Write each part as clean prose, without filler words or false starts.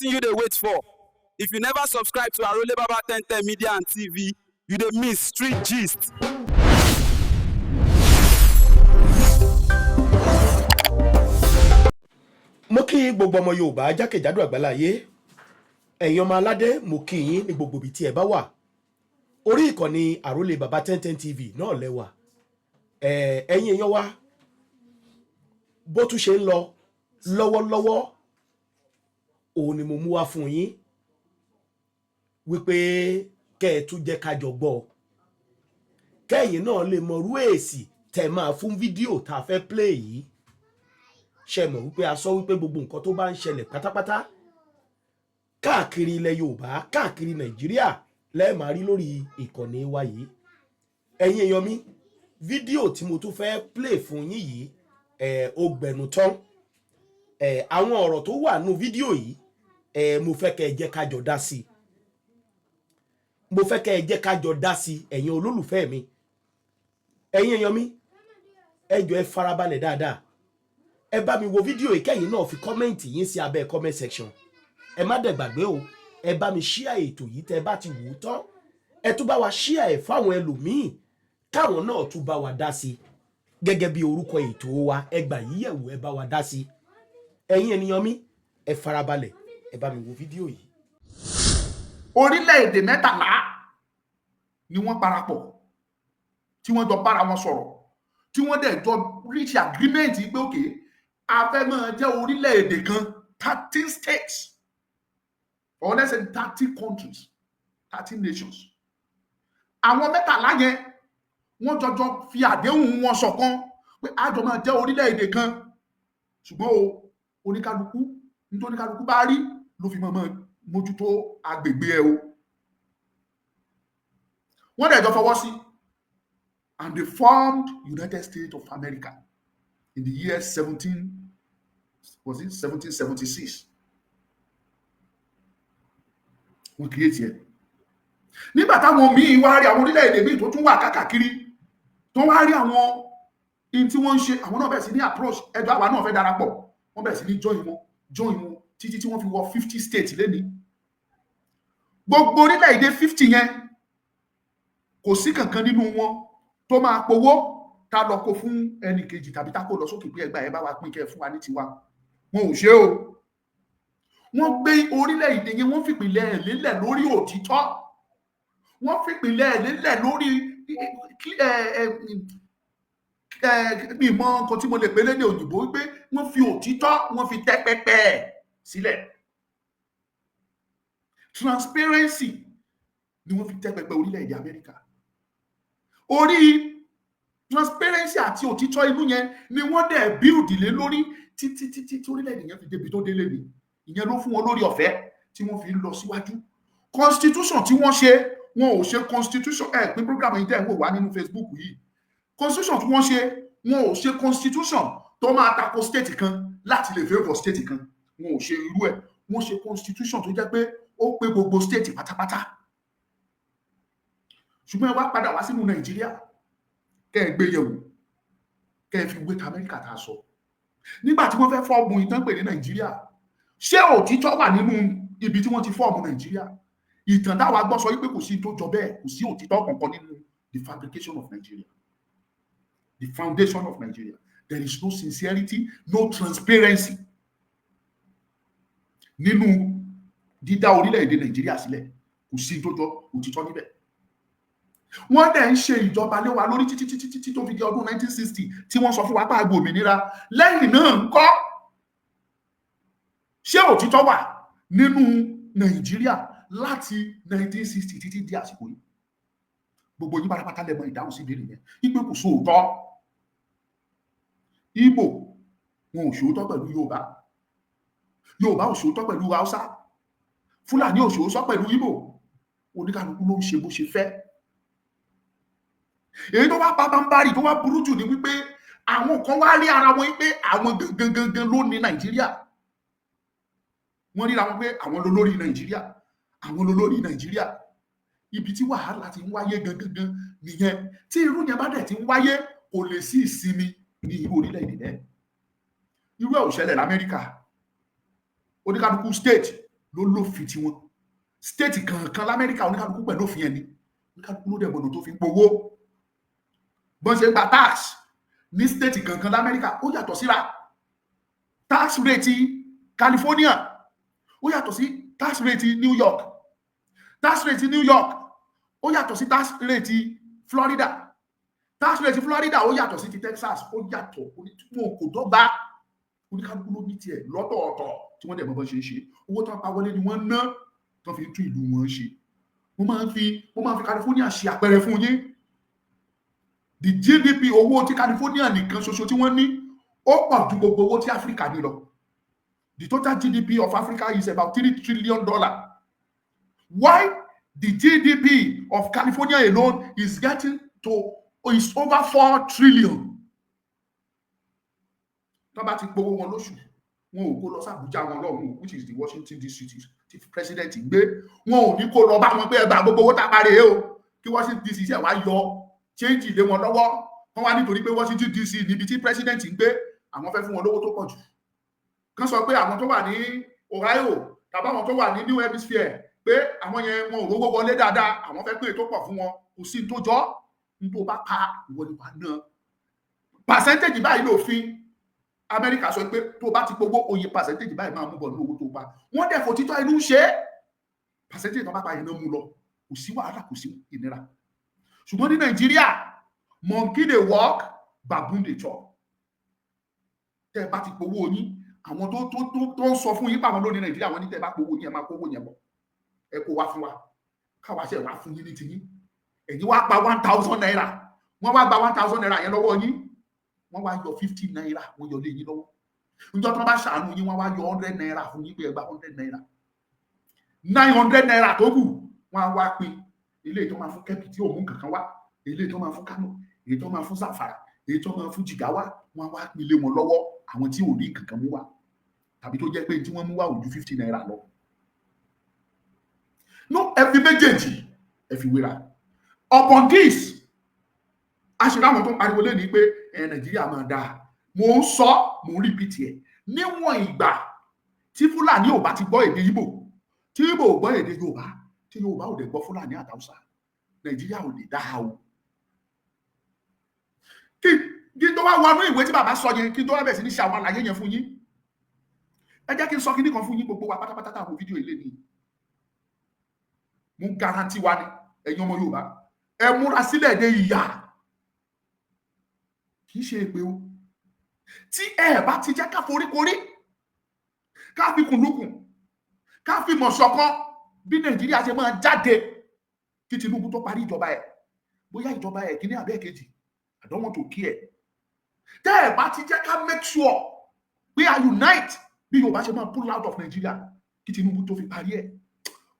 Wetin you dey wait for? If you never subscribe to Arole Baba 1010 Media and TV, you dey miss street gist. Mo kí gbogbo ọmọ Yorùbá jákèjádò àgbáláyé, ẹ̀yin ọmọ aládé, mo kí yín ní gbogbo ibi tí ẹ bá wà. Orí ìkànnì Àrólé Baba 1010 TV náà lẹ́wà. Ẹ̀yin èèyàn wa, bó tún ṣe ń lọ lọ́wọ́lọ́wọ́ òun ni mo mú wá fún yín wípé kẹ́ ẹ tún jẹ́ ká jọ gbọ́, kẹ́yìn náà lè mọrú èsì tẹ́ máa fún fídíò tá a fẹ́ play yìí. Ṣe mọ̀ wípé a sọ wípé gbogbo nǹkan tó bá ń ṣẹlẹ̀ pátápátá káàkiri ilẹ̀ Yorùbá, káàkiri Nàìjíríà, lẹ́ẹ̀ máa rí lórí ìkànnì wa yìí. Ẹ̀yin èèyàn mi, fídíò tí mo tún fẹ́ play fún yín yìí, ẹ̀ ó gbẹnu tán. Ẹ̀ àwọn ọ̀rọ̀ tó wà nínú fídíò yìí, ẹ̀ mo fẹ́ kẹ́ ẹ jẹ́ ká jọ dá sí i. Mo fẹ́ kẹ́ ẹ jẹ́ ká jọ dá sí i, ẹ̀yin olólùfẹ́ mi, ẹ̀yin èèyàn mi. Ẹ jọ̀ọ́, ẹ farabalẹ̀ dáadáa, ẹ bá mi wo fídíò yìí, kẹ́yìn náà fi comment yín sí abẹ́ comment section. Ẹ má dẹ̀ gbàgbé o, ẹ bá mi share ètò yìí. Tẹ́ ẹ bá ti wò ó tán, ẹ tún bá wa share ẹ̀ fáwọn ẹlòmíì, káwọn náà tún bá wa dá sí i. Gẹ́gẹ́ bí orúkọ ètò wa, ẹ gbà yíyẹ̀wò, ẹ bá wa dá sí i. Ẹ̀yin ènìyàn mi, ẹ farabalẹ̀, ẹ bá mi wo fídíò yìí. Orílẹ̀-èdè 13 ni wọ́n parapọ̀ tí wọ́n jọ bára wọn sọ̀rọ̀, tí wọ́n dẹ̀ jọ reach agreement pé okay, a fẹ́ máa jẹ́ orílẹ̀-èdè kan. 13 states, or let's say 30 countries, 13 nations. Àwọn 13 yẹn, wọ́n jọjọ fi àdéhùn wọn ṣọ̀kan pé a jọ máa jẹ́ orílẹ̀-èdè kan, ṣùgbọ́n o, oníkálukú, nítorí oníkálukú bá rí ló fi máa mójútó agbègbè ẹ o. Wọ́n dẹ̀ jọ fọwọ́ sí and they formed United States of America in the year 17, was it 1776? Wọ́n create ẹ̀. Nígbà táwọn míì wá rí àwọn orílẹ̀-èdè míì tó tún wà káàkiri, tó wá rí àwọn in tí wọ́n ń ṣe, àwọn náà bẹ̀rẹ̀ sí ní approach ẹjọ́, àwa náà fẹ́ darapọ̀. Wọ́n bẹ̀rẹ̀ sí ní join wọn, join wọn, títí tí wọ́n fi wọ 50 states lẹ́ni. Gbogbo orílẹ̀-èdè 50 yẹn, kò sí kankan nínú wọn tó máa powó tá lọ kó fún ẹnì kejì tàbí tá kó lọ sókè pé ẹgbà ẹ bá wa pín kẹ́ fún wa ní tiwa. Wọn ò ṣe o. Wọ́n gbé orílẹ̀-èdè yẹn, wọ́n fìpìlẹ̀ ẹ̀ lélẹ̀ lórí òtítọ́, wọ́n fìpìlẹ̀ ẹ̀ lélẹ̀ lórí mi mọ nǹkan tí mo lè pè lédè òyìnbó wípé wọ́n fi òtítọ́, wọ́n fi tẹ́ pẹpẹ sílẹ̀. Transparency ni wọ́n fi tẹ́ pẹpẹ orílẹ̀-èdè Amẹ́ríkà. Orí transparency àti òtítọ́ inú yẹn ni wọ́n dẹ̀ build lé lórí títí títí tí orílẹ̀-èdè yẹn fi débi tó délé ni. Ìyẹn ló fún wọn lórí ọ̀fẹ́ tí wọ́n fi ń lọ síwájú. Constitution tí wọ́n ṣe, wọn ò ṣe constitution. Ẹ pín program yìí tẹ́ ń wò wá nínú Facebook yìí. Constitution tí wọ́n ṣe, wọn ò ṣe constitution tó máa tako state kan láti lè favour state kan. Wọn ò ṣe irú ẹ̀. Wọ́n ṣe constitution tó jẹ́ pé ó pé gbogbo state pátápátá. Ṣùgbọ́n ẹ wá padà wá sínú Nàìjíríà, kẹ́ ẹ gbé yẹ̀wò, kẹ́ ẹ fi wé ta Amẹ́ríkà tá a sọ. Nígbà tí wọ́n fẹ́ form ìtàn pè ní Nàìjíríà, ṣé òtítọ́ wà nínú ibi tí wọ́n ti form Nàìjíríà? Ìtàn táwa gbọ́ sọ wípé kò sí tó jọ bẹ́ẹ̀, kò sí òtítọ́ kankan nínú the fabrication of Nigeria, the foundation of Nigeria. There is no sincerity, no transparency nínú dídá orílẹ̀-èdè Nàìjíríà sílẹ̀. Kò sí tó jọ òtítọ́ níbẹ̀. Wọ́n dẹ̀ ń ṣe ìjọba lé wa lórí títí títí títí tó fi di ọdún 1960 tí wọ́n sọ fún wa pé a gba òmìnira. Lẹ́yìn náà ńkọ́? Ṣé òtítọ́ wà nínú Nàìjíríà láti 1960 títí di àsìkò yìí? Gbogbo yín pátápátá lẹ mọ̀ ìdáhùn sí ìbéèrè yẹn wípé kò sóòótọ́. Ìgbò wọn ò ṣòótọ́ pẹ̀lú Yorùbá, Yorùbá ò ṣòótọ́ pẹ̀lú Haúsá, Fúlàní ò ṣòótọ́ pẹ̀lú Ìgbò. Oníkálukú ló ń ṣe bó ṣe fẹ́. Èyí tó wá pabambarì, tó wá burú jù ní wípé àwọn kan wá rí ara wọn wípé àwọn gangan gangan ló ní Nàìjíríà. Wọ́n ríra wọn pé àwọn lolórí Nàìjíríà, àwọn lolórí Nàìjíríà. Ibi tí wàhálà ti ń wáyé gangan gan nìyẹn. Tí irú yẹn bá dẹ̀ ti ń wáyé, kò lè sí ìsinmi ní irú orílẹ̀-èdè bẹ́ẹ̀. Irú ẹ̀ ò ṣẹlẹ̀ lamẹ́ríkà. Oníkálukú state ló lófin tiwọn. State kankan lamẹ́ríkà, oníkálukú pẹ̀lú òfin ẹni, oníkálukú ló dẹ̀ gbọ́dọ̀ tó fi ń powó. Bọ́n ṣe ń gba tax ní state kankan lamẹ́ríkà, ó yàtọ̀ síra. Tax rate California, ó yàtọ̀ sí tax rate New York. Tax rate New York, ó yàtọ̀ sí tax rate Florida. Tax rate Florida, ó yàtọ̀ sí ti Texas. Ó yàtọ̀, wọn kò dọ́gba. Oníkálukú ló ní tiẹ̀ lọ́tọ̀ọ̀tọ̀ tí wọ́n dẹ̀ mọ̀ bọ́n ṣe ń ṣe. Owó tó ń pa wọlé ni wọ́n ná tó fi ń tún ìlú wọn ṣe. Mo máa ń fi California ṣe àpẹẹrẹ fún yín. The GDP, owó tí California nìkan ṣoṣo tí wọ́n ní, ó pọ̀ ju gbogbo owó tí Africa ní lọ. The total GDP of Africa is about $3 trillion. Why the GDP of California alone is getting to is over 4 trillion. Tó bá ti gbowó wọn lóṣù, wọn ò kó lọ sí Àbújá wọn lọ́hùn, which is the Washington DC tí president gbé. Wọn ò ní kó lọ bá wọn pé ẹgbàá gbogbo owó tá a parí o, kí Washington DC ṣe wá yọ change lé wọn lọ́wọ́. Wọn wá nítorí pé Washington DC níbi tí president ń gbé, àwọn fẹ́ fún wọn lówó tó pọ̀ jù. Kán sọ pé àwọn tó wà ní Ohio tàbí àwọn tó wà ní New Hemisphere, pé àwọn yẹn, wọn ò rówó wọlé dáadáa, àwọn fẹ́ pé ètò pọ̀ fún wọn. Kò sí tó jọ. Ní tó bá pa, ìwọ ni wàá ná. Percentage báyìí lòfin Amẹ́ríkà sọ pé tó bá ti gbowó, oye percentage báyìí máa mú bọ̀ ní owó tó pa. Wọ́n dẹ̀ fò títọ́ inú ṣe é. Percentage tó bá pa yẹn náà mú lọ. Kò sí wàhálà, kò sí ìnira. Ṣùgbọ́n ní Nàìjíríà, monkey dey work, baboon dey chop. Tẹ́ ẹ bá ti gbowó yín, àwọn tó ń sọ fún yín pàwọn lónìí Nàìjíríà, wọn ní tẹ́ ẹ bá gbowó yín, ẹ máa kówó yẹn bọ̀, ẹ kó wá fún wa, káwa ṣe wá fún yín ní tiyín. Ẹ̀yin wá pa ₦1,000, wọ́n wá gba ₦1,000 yẹn lọ́wọ́ yín, wọ́n wá yọ ₦50, wọ́n yọ lé yín lọ́wọ́. Níjọ́ tí wọ́n bá ṣàánú yín, wọ́n wá yọ ₦100 fún yín pé ẹ gba ₦100. ₦900 tó kù, wọ́n á wá pín. Eléyìí tó máa fún Kẹ́bì tí ò mú kankan wá, eléyìí tó máa fún Kánò, èyí tó máa fún Zamfara, èyí tó máa fún Jigawa, wọ́n á wá pín lé wọn lọ́wọ́. Àwọn tí ò rí kankan mú wá, tàbí tó jẹ́ pé tí wọ́n mú wá ò ju ₦50 lọ. No, ẹ fi méjèèjì, ẹ fi wéra. Upon this, a ṣe láwọn tó ń pariwo lé ní pé ẹ Nàìjíríà máa dáa. Mò ń sọ, mò ń repeat ẹ: níwọ̀n ìgbà tí Fúlàní ò bá ti gbọ́ èdè Ìgbò, tí Ìgbò ò gbọ́ èdè Yorùbá, tí Yorùbá ò dẹ̀ gbọ́ Fúlàní àtàwùsà, Nàìjíríà ò lè dáa o. Kí tó wá wọnú ìwé tí bàbá sọ yẹn, kí tó wá bẹ̀ sí ní ṣe àwọn àlàyé yẹn fún yín, ẹ jẹ́ kí n sọ kíní kan fún yín. Gbogbo wa pátápátá táwọn fídíò ilé ni, mo guarantee wa ni, ẹ̀yin ọmọ Yorùbá, ẹ múra sílẹ̀ dé ìyà. Kì í ṣe èpè o. Tí ẹ bá ti jẹ́ ká foríkorí, ká fi kùnlùkùn, ká fi mọ̀ ṣọ̀kan bí Nàìjíríà ṣe máa jáde kí Tinubu tó parí ìjọba ẹ̀, bóyá ìjọba ẹ̀ kíní àbẹ́ kejì, I don't want to care. Tẹ́ ẹ bá ti jẹ́ ká make sure pé a unite bí Yorùbá ṣe máa pull out of Nigeria kí Tinubu tó fi parí ẹ̀,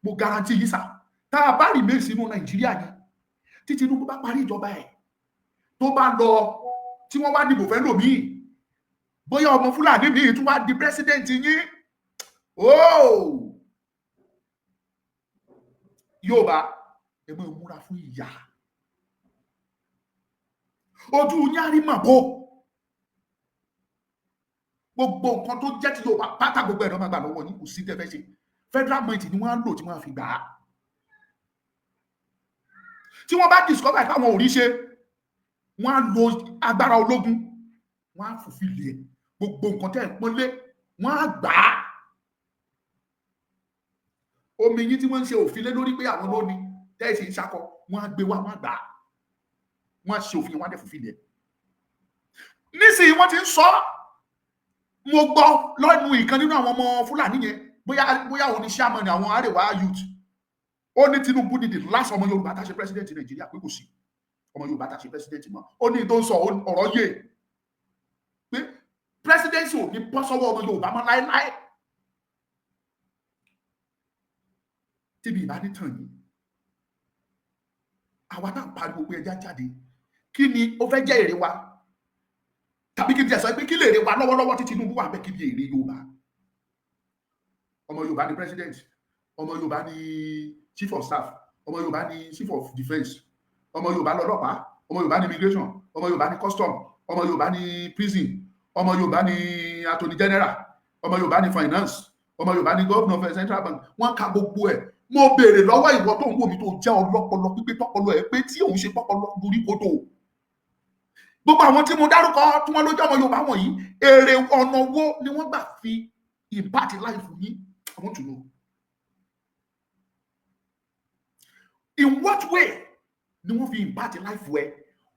mo guarantee yìí sà, tá a bá remain sínú Nàìjíríà yẹn, tí Tinubu bá parí ìjọba ẹ̀, tó bá lọ, tí wọ́n wá dìbò fẹ́ lòmíì, bóyá ọmọ Fúlàní míì tún wá di president yín ooo, Yorùbá, ẹ máa múra fún ìyà. Ojú yín á rí màbó. Gbogbo nǹkan tó jẹ́ ti Yorùbá pátá, gbogbo ẹ̀rọ máa gbà lọ́wọ́ yín. Kò sí tẹ́ fẹ́ ṣe. Federal might ni wọ́n á lò tí wọ́n á fi gbà á. Tí wọ́n bá discover pé àwọn ò rí ṣe, wọ́n á lo agbára ológun, wọ́n á fòfin lè gbogbo nǹkan tẹ́ ẹ̀ pọ́nlé, wọ́n á gbà á. Omi yín tí wọ́n ń ṣe òfin lé lórí pé àwọn ló ní, tẹ́ ẹ̀ sì ń ṣakọ, wọ́n á gbé wá, wọ́n á gbà á, wọ́n á ṣe òfin, wọ́n á dẹ̀ fòfin lẹ̀. Nísìnyí wọ́n ti ń sọ, mo gbọ́ lọ́nu ìkan nínú àwọn ọmọ Fúlàní yẹn, bóyá òun ní chairman àwọn Arewa youth, ó ní Tinubu ní the last ọmọ Yorùbá tá a ṣe president Nàìjíríà, pé kò sí ọmọ Yorùbá tá a ṣe president mọ́. Ó ní tó ń sọ ọ̀rọ̀ yé pé presidency ò ní bọ́ sọ́wọ́ ọmọ Yorùbá mọ́ láéláé. Tíbi ìbá ní tàn yín, àwa náà pariwo pé ẹja jáde, kí ni ó fẹ́ jẹ́ èrè wa? Tàbí kí n tiẹ̀ sọ pé kí lè èrè wa lọ́wọ́lọ́wọ́ tí Tinubu wà bẹ́ẹ̀? Kí ni èrè Yorùbá? Ọmọ Yorùbá ni president, ọmọ Yorùbá ni chief of staff, ọmọ Yorùbá ni chief of defence, ọmọ Yorùbá lọ́lọ́pàá, ọmọ Yorùbá ní immigration, ọmọ Yorùbá ní custom, ọmọ Yorùbá ní prison, ọmọ Yorùbá ní attorney general, ọmọ Yorùbá ní finance, Ọmọ Yorùbá ní governor of Central Bank. Wọ́n ka gbogbo ẹ̀. Mo béèrè lọ́wọ́ ìwọ tó ń wò mí, tó jẹ́ ọlọ́pọlọ pípé, tọpọlọ ẹ̀ pé, tí òun ṣe pọpọlọ lórí kodò. Gbogbo àwọn tí mo dárúkọ tí wọ́n lójú ọmọ Yorùbá wọ̀nyí, èrè ọ̀nà wo ni wọ́n gbà fi impact life yín? I want to know, in what way ni wọ́n fi impact life ẹ?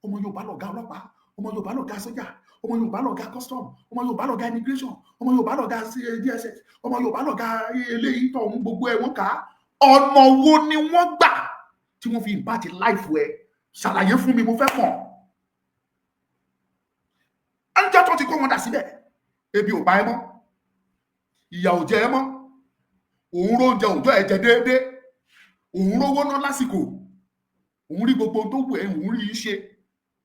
Ọmọ Yorùbá lọ̀gá ọlọ́pàá, ọmọ Yorùbá lọ̀gá sójà, ọmọ Yorùbá lọ̀gá custom, ọmọ Yorùbá lọ̀gá immigration, ọmọ Yorùbá lọ̀gá DSS, ọmọ Yorùbá lọ̀gá eléyìí tọ̀hún, gbogbo ẹ̀ wọ́n kà á. Ọ̀nà wo ni wọ́n gbà tí wọ́n fi impact life ẹ? Ṣàlàyé fún mi, mo fẹ́ mọ̀. Ẹnjẹ́ tó ti kó wọn dà síbẹ̀, ebi ò pa ẹ́ mọ́, ìyà ò jẹ ẹ́ mọ́, òun róúnjẹ òjò ẹ jẹ déédéé, òun rówó ná lásìkò, òun rí gbogbo ohun tó wù ẹ́, òun rí i ṣe.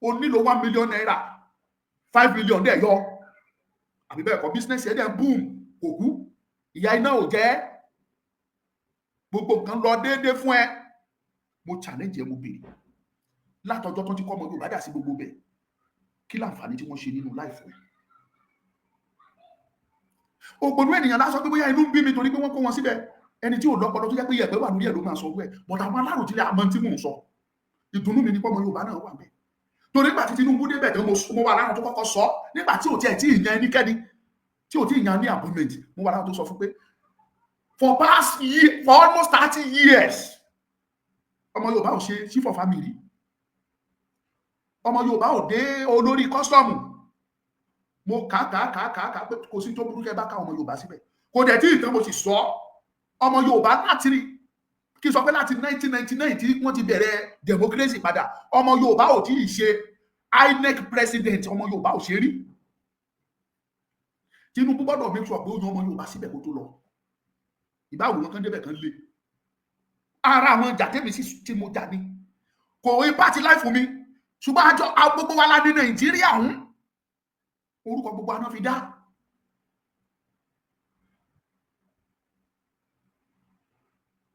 O nílò ₦1 million, 5 million dẹ̀ yọ, àbí bẹ́ẹ̀ kọ́? Business ẹ̀ dẹ̀ boom, kò kú, ìyá iná ò jẹ́, gbogbo nǹkan lọ déédéé fún ẹ. Mo challenge ẹ, mo béèrè, látọjọ́ tó ti kọ́ ọmọ Yorùbá dà sí gbogbo bẹ́ẹ̀, kí láǹfààní tí wọ́n ṣe nínú life ẹ? Òpònú ènìyàn lásán pé bóyá inú ń bí mi torí pé wọ́n kó wọn síbẹ̀. Ẹni tí ò lọ́pọlọ, tó jẹ́ pé yẹ̀pẹ̀ wà lórí ẹ̀ ló máa sọ ẹ̀, but àwọn aláròjinlẹ̀ àmọ́ tí mò ń sọ. Ìdùnnú mi ní pọ́mọ Yorùbá náà wà bẹ́ẹ̀, torí nígbà tí Tinubu débẹ̀ tó, mo wà láwọn tó kọ́kọ́ sọ nígbà tí ò tiẹ̀ tí ì yan ẹnikẹ́ni, tí ò tí ì yan ní appointment. Mo wà láwọn tó sọ fún pé for past year, for almost 30 years, ọmọ Yorùbá ò ṣe chief of army rí, ọmọ Yorùbá ò dé olórí custom. Mo kà kà kà kà kà pé kò sí tó burú kẹ́ bá ká ọmọ Yorùbá síbẹ̀. Kò dẹ̀ tí ì tán, mo sì sọ ọmọ Yorùbá láti rí kí n sọ pé láti 1999 tí wọ́n ti bẹ̀rẹ̀ democracy padà, ọmọ Yorùbá ò tí ì ṣe INEC president, ọmọ Yorùbá ò ṣe rí. Tinubu gbọ́dọ̀ make sure pé ó yan ọmọ Yorùbá síbẹ̀ kó tó lọ. Ìbáwò wọn kan débẹ̀ kan lé ara àwọn ìjà tẹ́mi sí tí mo jà ní kò impact life mi, ṣùgbọ́n àjọ gbogbo wa la ní Nàìjíríà ọ̀hún, orúkọ gbogbo àná fi dá.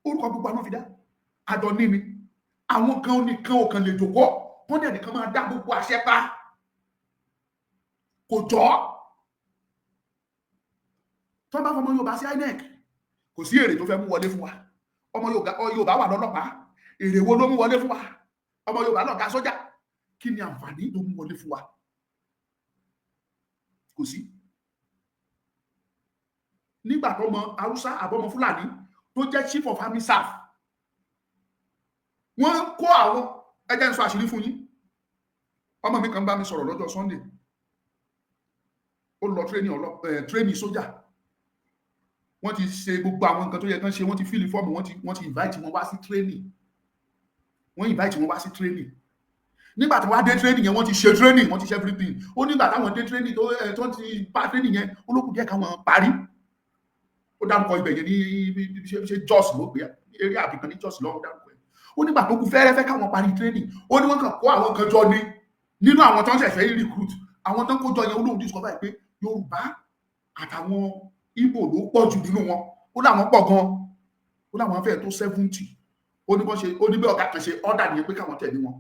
Orúkọ gbogbo àná fi dá àjọ ní ni àwọn kan nìkan ò kàn lè jòkó, wọn dẹ̀ nìkan máa dá gbogbo àṣẹ pa, kò jọ́. Tó bá fọmọ Yorùbá sí INEC, kò sí èrè tó fẹ́ mú wọlé fún wa. Ọmọ Yorùbá wà lọ́lọ́pàá, èrè wo ló mú wọlé fún wa? Ọmọ Yorùbá lọ̀gá sójà, kí ni àǹfààní tó mú wọlé fún wa? Kò sí. Nígbà tó mọ Haúsá àbọmọ Fúlàní tó jẹ́ chief of army staff, wọ́n kó àwọn ẹjẹ ń sọ àṣírí fún yín. Ọmọ mi kan bá mi sọ̀rọ̀ lọ́jọ́ Sunday, ó lọ training sójà. Wọ́n ti ṣe gbogbo àwọn nǹkan tó yẹ kán ṣe, wọ́n ti fill form, wọ́n ti invite wọn wá sí training. Wọ́n invite wọn wá sí training. Nígbà tí wọ́n á dé training yẹn, wọ́n ti ṣe training, wọ́n ti ṣe everything. Ó nígbà táwọn dé training tó ti bá training yẹn, ó lókùn díẹ̀ káwọn parí. Ó dárúkọ ibẹ̀ yẹn ní ṣe Jos ló pé, eré àbíkan ní Jos lọ́wọ́ dárúkọ ẹ̀. Ó nígbà tó kù fẹ́rẹ́fẹ́ káwọn parí training, ó ní wọ́n kàn kó àwọn kan jọ ní nínú àwọn tó ń ṣẹ̀ṣẹ̀ recruit. Àwọn tó ń kó jọ yẹn, ó lóun discover pé Yorùbá àtàwọn Ìgbò ló pọ̀ jù nínú wọn. Ó láwọn pọ̀ gan, ó láwọn fẹ́ẹ̀ tó 70. Ó ní bọ́n ṣe, ó ní bí ọ̀gá kan ṣe order nìyẹn pé káwọn tẹ̀lé wọn.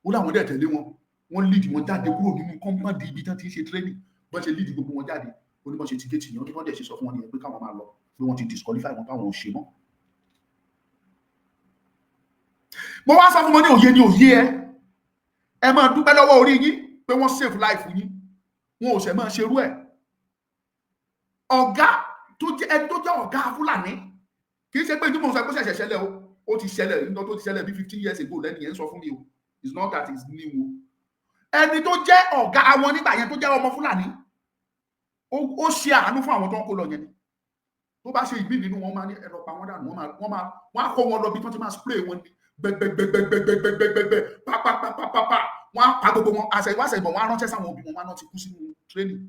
Ó láwọn dẹ̀ tẹ̀lé wọn, wọ́n lead wọn jáde kúrò nínú compound ibi tán ti ń ṣe training. Bọ́n ṣe lead gbogbo wọn jáde, ó ní bọ́n ṣe ti géètì yẹn, ó ní bọ́n dẹ̀ ṣe sọ fún wọn nìyẹn pé káwọn máa lọ, pé wọ́n ti disqualify wọn, káwọn ò ṣe mọ́. Mo wá sọ fún wọn ní òye ní òye ẹ, ẹ máa dúpẹ́ lọ́wọ́ orí yín pé wọ́n save life yín, wọn ò ṣẹ̀ máa ṣerú ẹ̀. Ọ̀gá tó jẹ́ ẹni tó jẹ́ ọ̀gá Fúlàní, kì í ṣe pé tí mo sọ pé ṣẹ̀ṣẹ̀ ṣẹlẹ̀ o, ó ti ṣẹlẹ̀ nígbà tó ti ṣẹlẹ̀ bí 15 years ago lẹ́nu yẹn ń sọ fún mi o. It's not that it's new o. Ẹni tó jẹ́ ọ̀gá àwọn nígbà yẹn, tó jẹ́ ọmọ Fúlàní, ó ṣe àánú fún àwọn tó ń kó lọ yẹn ni. Tó bá ṣe ìgbín nínú wọn, máa ní ẹ lọ pa wọn dànù. Wọ́n máa wọ́n á kó wọn lọ bí tó ti máa spray wọn ní gbẹgbẹgbẹgbẹgbẹgbẹgbẹ pápápápápá, wọ́n á pa gbogbo wọn. Àṣẹwáṣẹ ìbọn, wọn á ránṣẹ́ sáwọn òbí wọn, wọn á náà ti kú sínú training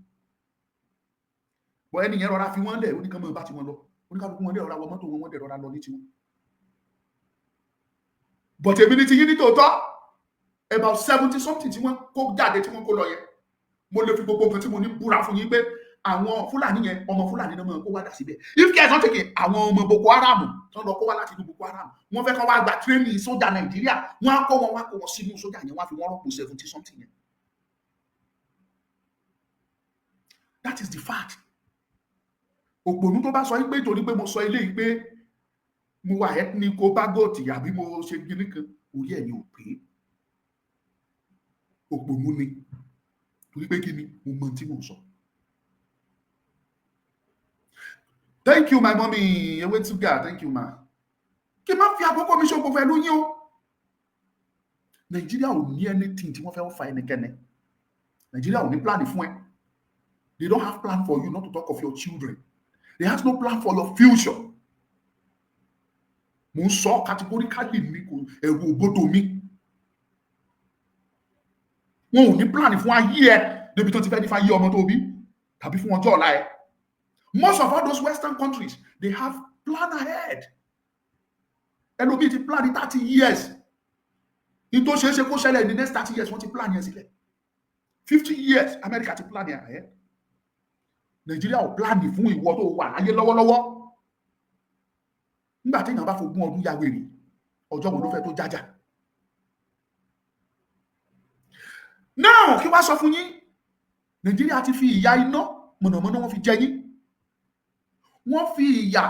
bọ. Ẹni yẹn rọra fi wọn lẹ̀, oníkan mọ bá tiwọn lọ, oníkàlùkù wọn dẹ̀ rọra wọ mọ́tò wọn, wọ́n dẹ̀ rọra lọ ní tiwọn. But èmi ní ti yín ní tòótọ́, about 70 something tí wọ́n kó jáde, tí wọ́n kó lọ yẹn, mo lè fi gbogbo nǹkan tí mo ní búra fún yín pé àwọn Fúlàní yẹn, ọmọ Fúlàní náà máa kó wá dà síbẹ̀. If care is not taken, àwọn ọmọ Boko Haram tó ń lọ kó wá láti inú Boko Haram, wọ́n fẹ́ kọ́ wá gba training sójà Nàìjíríà, wọ́n á kó wọn wá, kó wọn sínú sójà yẹn, wọ́n á fi wọ́n rọ́pò 70 something yẹn. That is the fact. Òpònú tó bá sọ pé torí pé mo sọ eléyìí pé mo wà ethnic bigot àbí mo ṣe kíní kan, orí ẹ̀ ni ò pé. Òpònú ni, torí pé kí ni mo mọ tí mo sọ. Thank you, my mommy Ewetuga, thank you, ma. Kí n má fi àkókò mi ṣòfò pẹ̀lú yín o. Nàìjíríà ò ní anything tí wọ́n fẹ́ fa ẹnikẹ́ni. Nàìjíríà ò ní plan fún ẹ. They don't have plan for you, not to talk of your children. They have no plan for your future. Mo ń sọ categorically ní kò ẹ̀rù ògbódò mi. Wọn ò ní plan fún ayé ẹ débi tó ti fẹ́ ní fún ayé ọmọ tó bí tàbí fún ọjọ́ ọ̀la ẹ. Most of all those Western countries, they have plan ahead. Ẹlòmíì ti plan ní 30 years ní tó ṣeé ṣe kó ṣẹlẹ̀ in the next 30 years, wọ́n ti plan yẹn sílẹ̀. 50 years, America ti plan yẹn ahead. Nàìjíríà ò plan fún ìwọ tó wà láyé lọ́wọ́lọ́wọ́. Nígbà tí èèyàn bá fogún ọdún ya wèrè, ọjọ́ wo ló fẹ́ tó jájà? Náà kí wá sọ fún yín, Nàìjíríà ti fi ìyà iná mọ̀nàmọ́ná, wọ́n fi jẹ yín. Wọ́n fi ìyà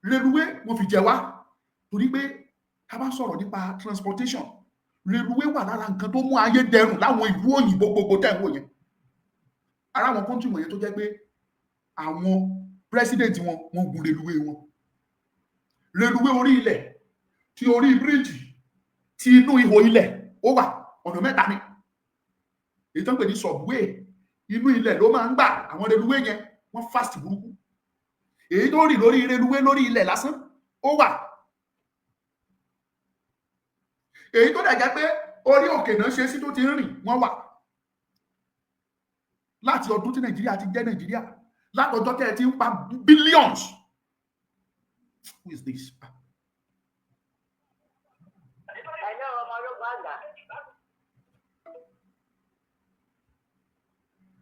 reluwé, wọ́n fi jẹ wá, torí pé ká bá sọ̀rọ̀ nípa transportation, reluwé wà lára nǹkan tó mú ayé dẹrùn láwọn ìlú òyìnbó gbogbo tẹ̀ ń wò yẹn. Ara àwọn country wọ̀nyẹn tó jẹ́ pé àwọn president wọn, wọ́n gun reluwé wọn, reluwé orí ilẹ̀, ti orí bíríìjì, ti inú ihò ilẹ̀, ó wà. Ọ̀nà mẹ́ta ni. Èyí tó ń pè ní subway, inú ilẹ̀ ló máa ń gbà. Àwọn reluwé yẹn, wọ́n fast burúkú. Èyí tó rìn lórí reluwé lórí ilẹ̀ lásán, ó wà. Èyí tó dẹ̀ jẹ́ pé orí òkè náà ṣe sí tó ti ń rìn, wọ́n wà. Láti ọdún tí Nàìjíríà ti jẹ́ Nàìjíríà, látọjọ́ tẹ́ ẹ ti ń pa billions. Who is this?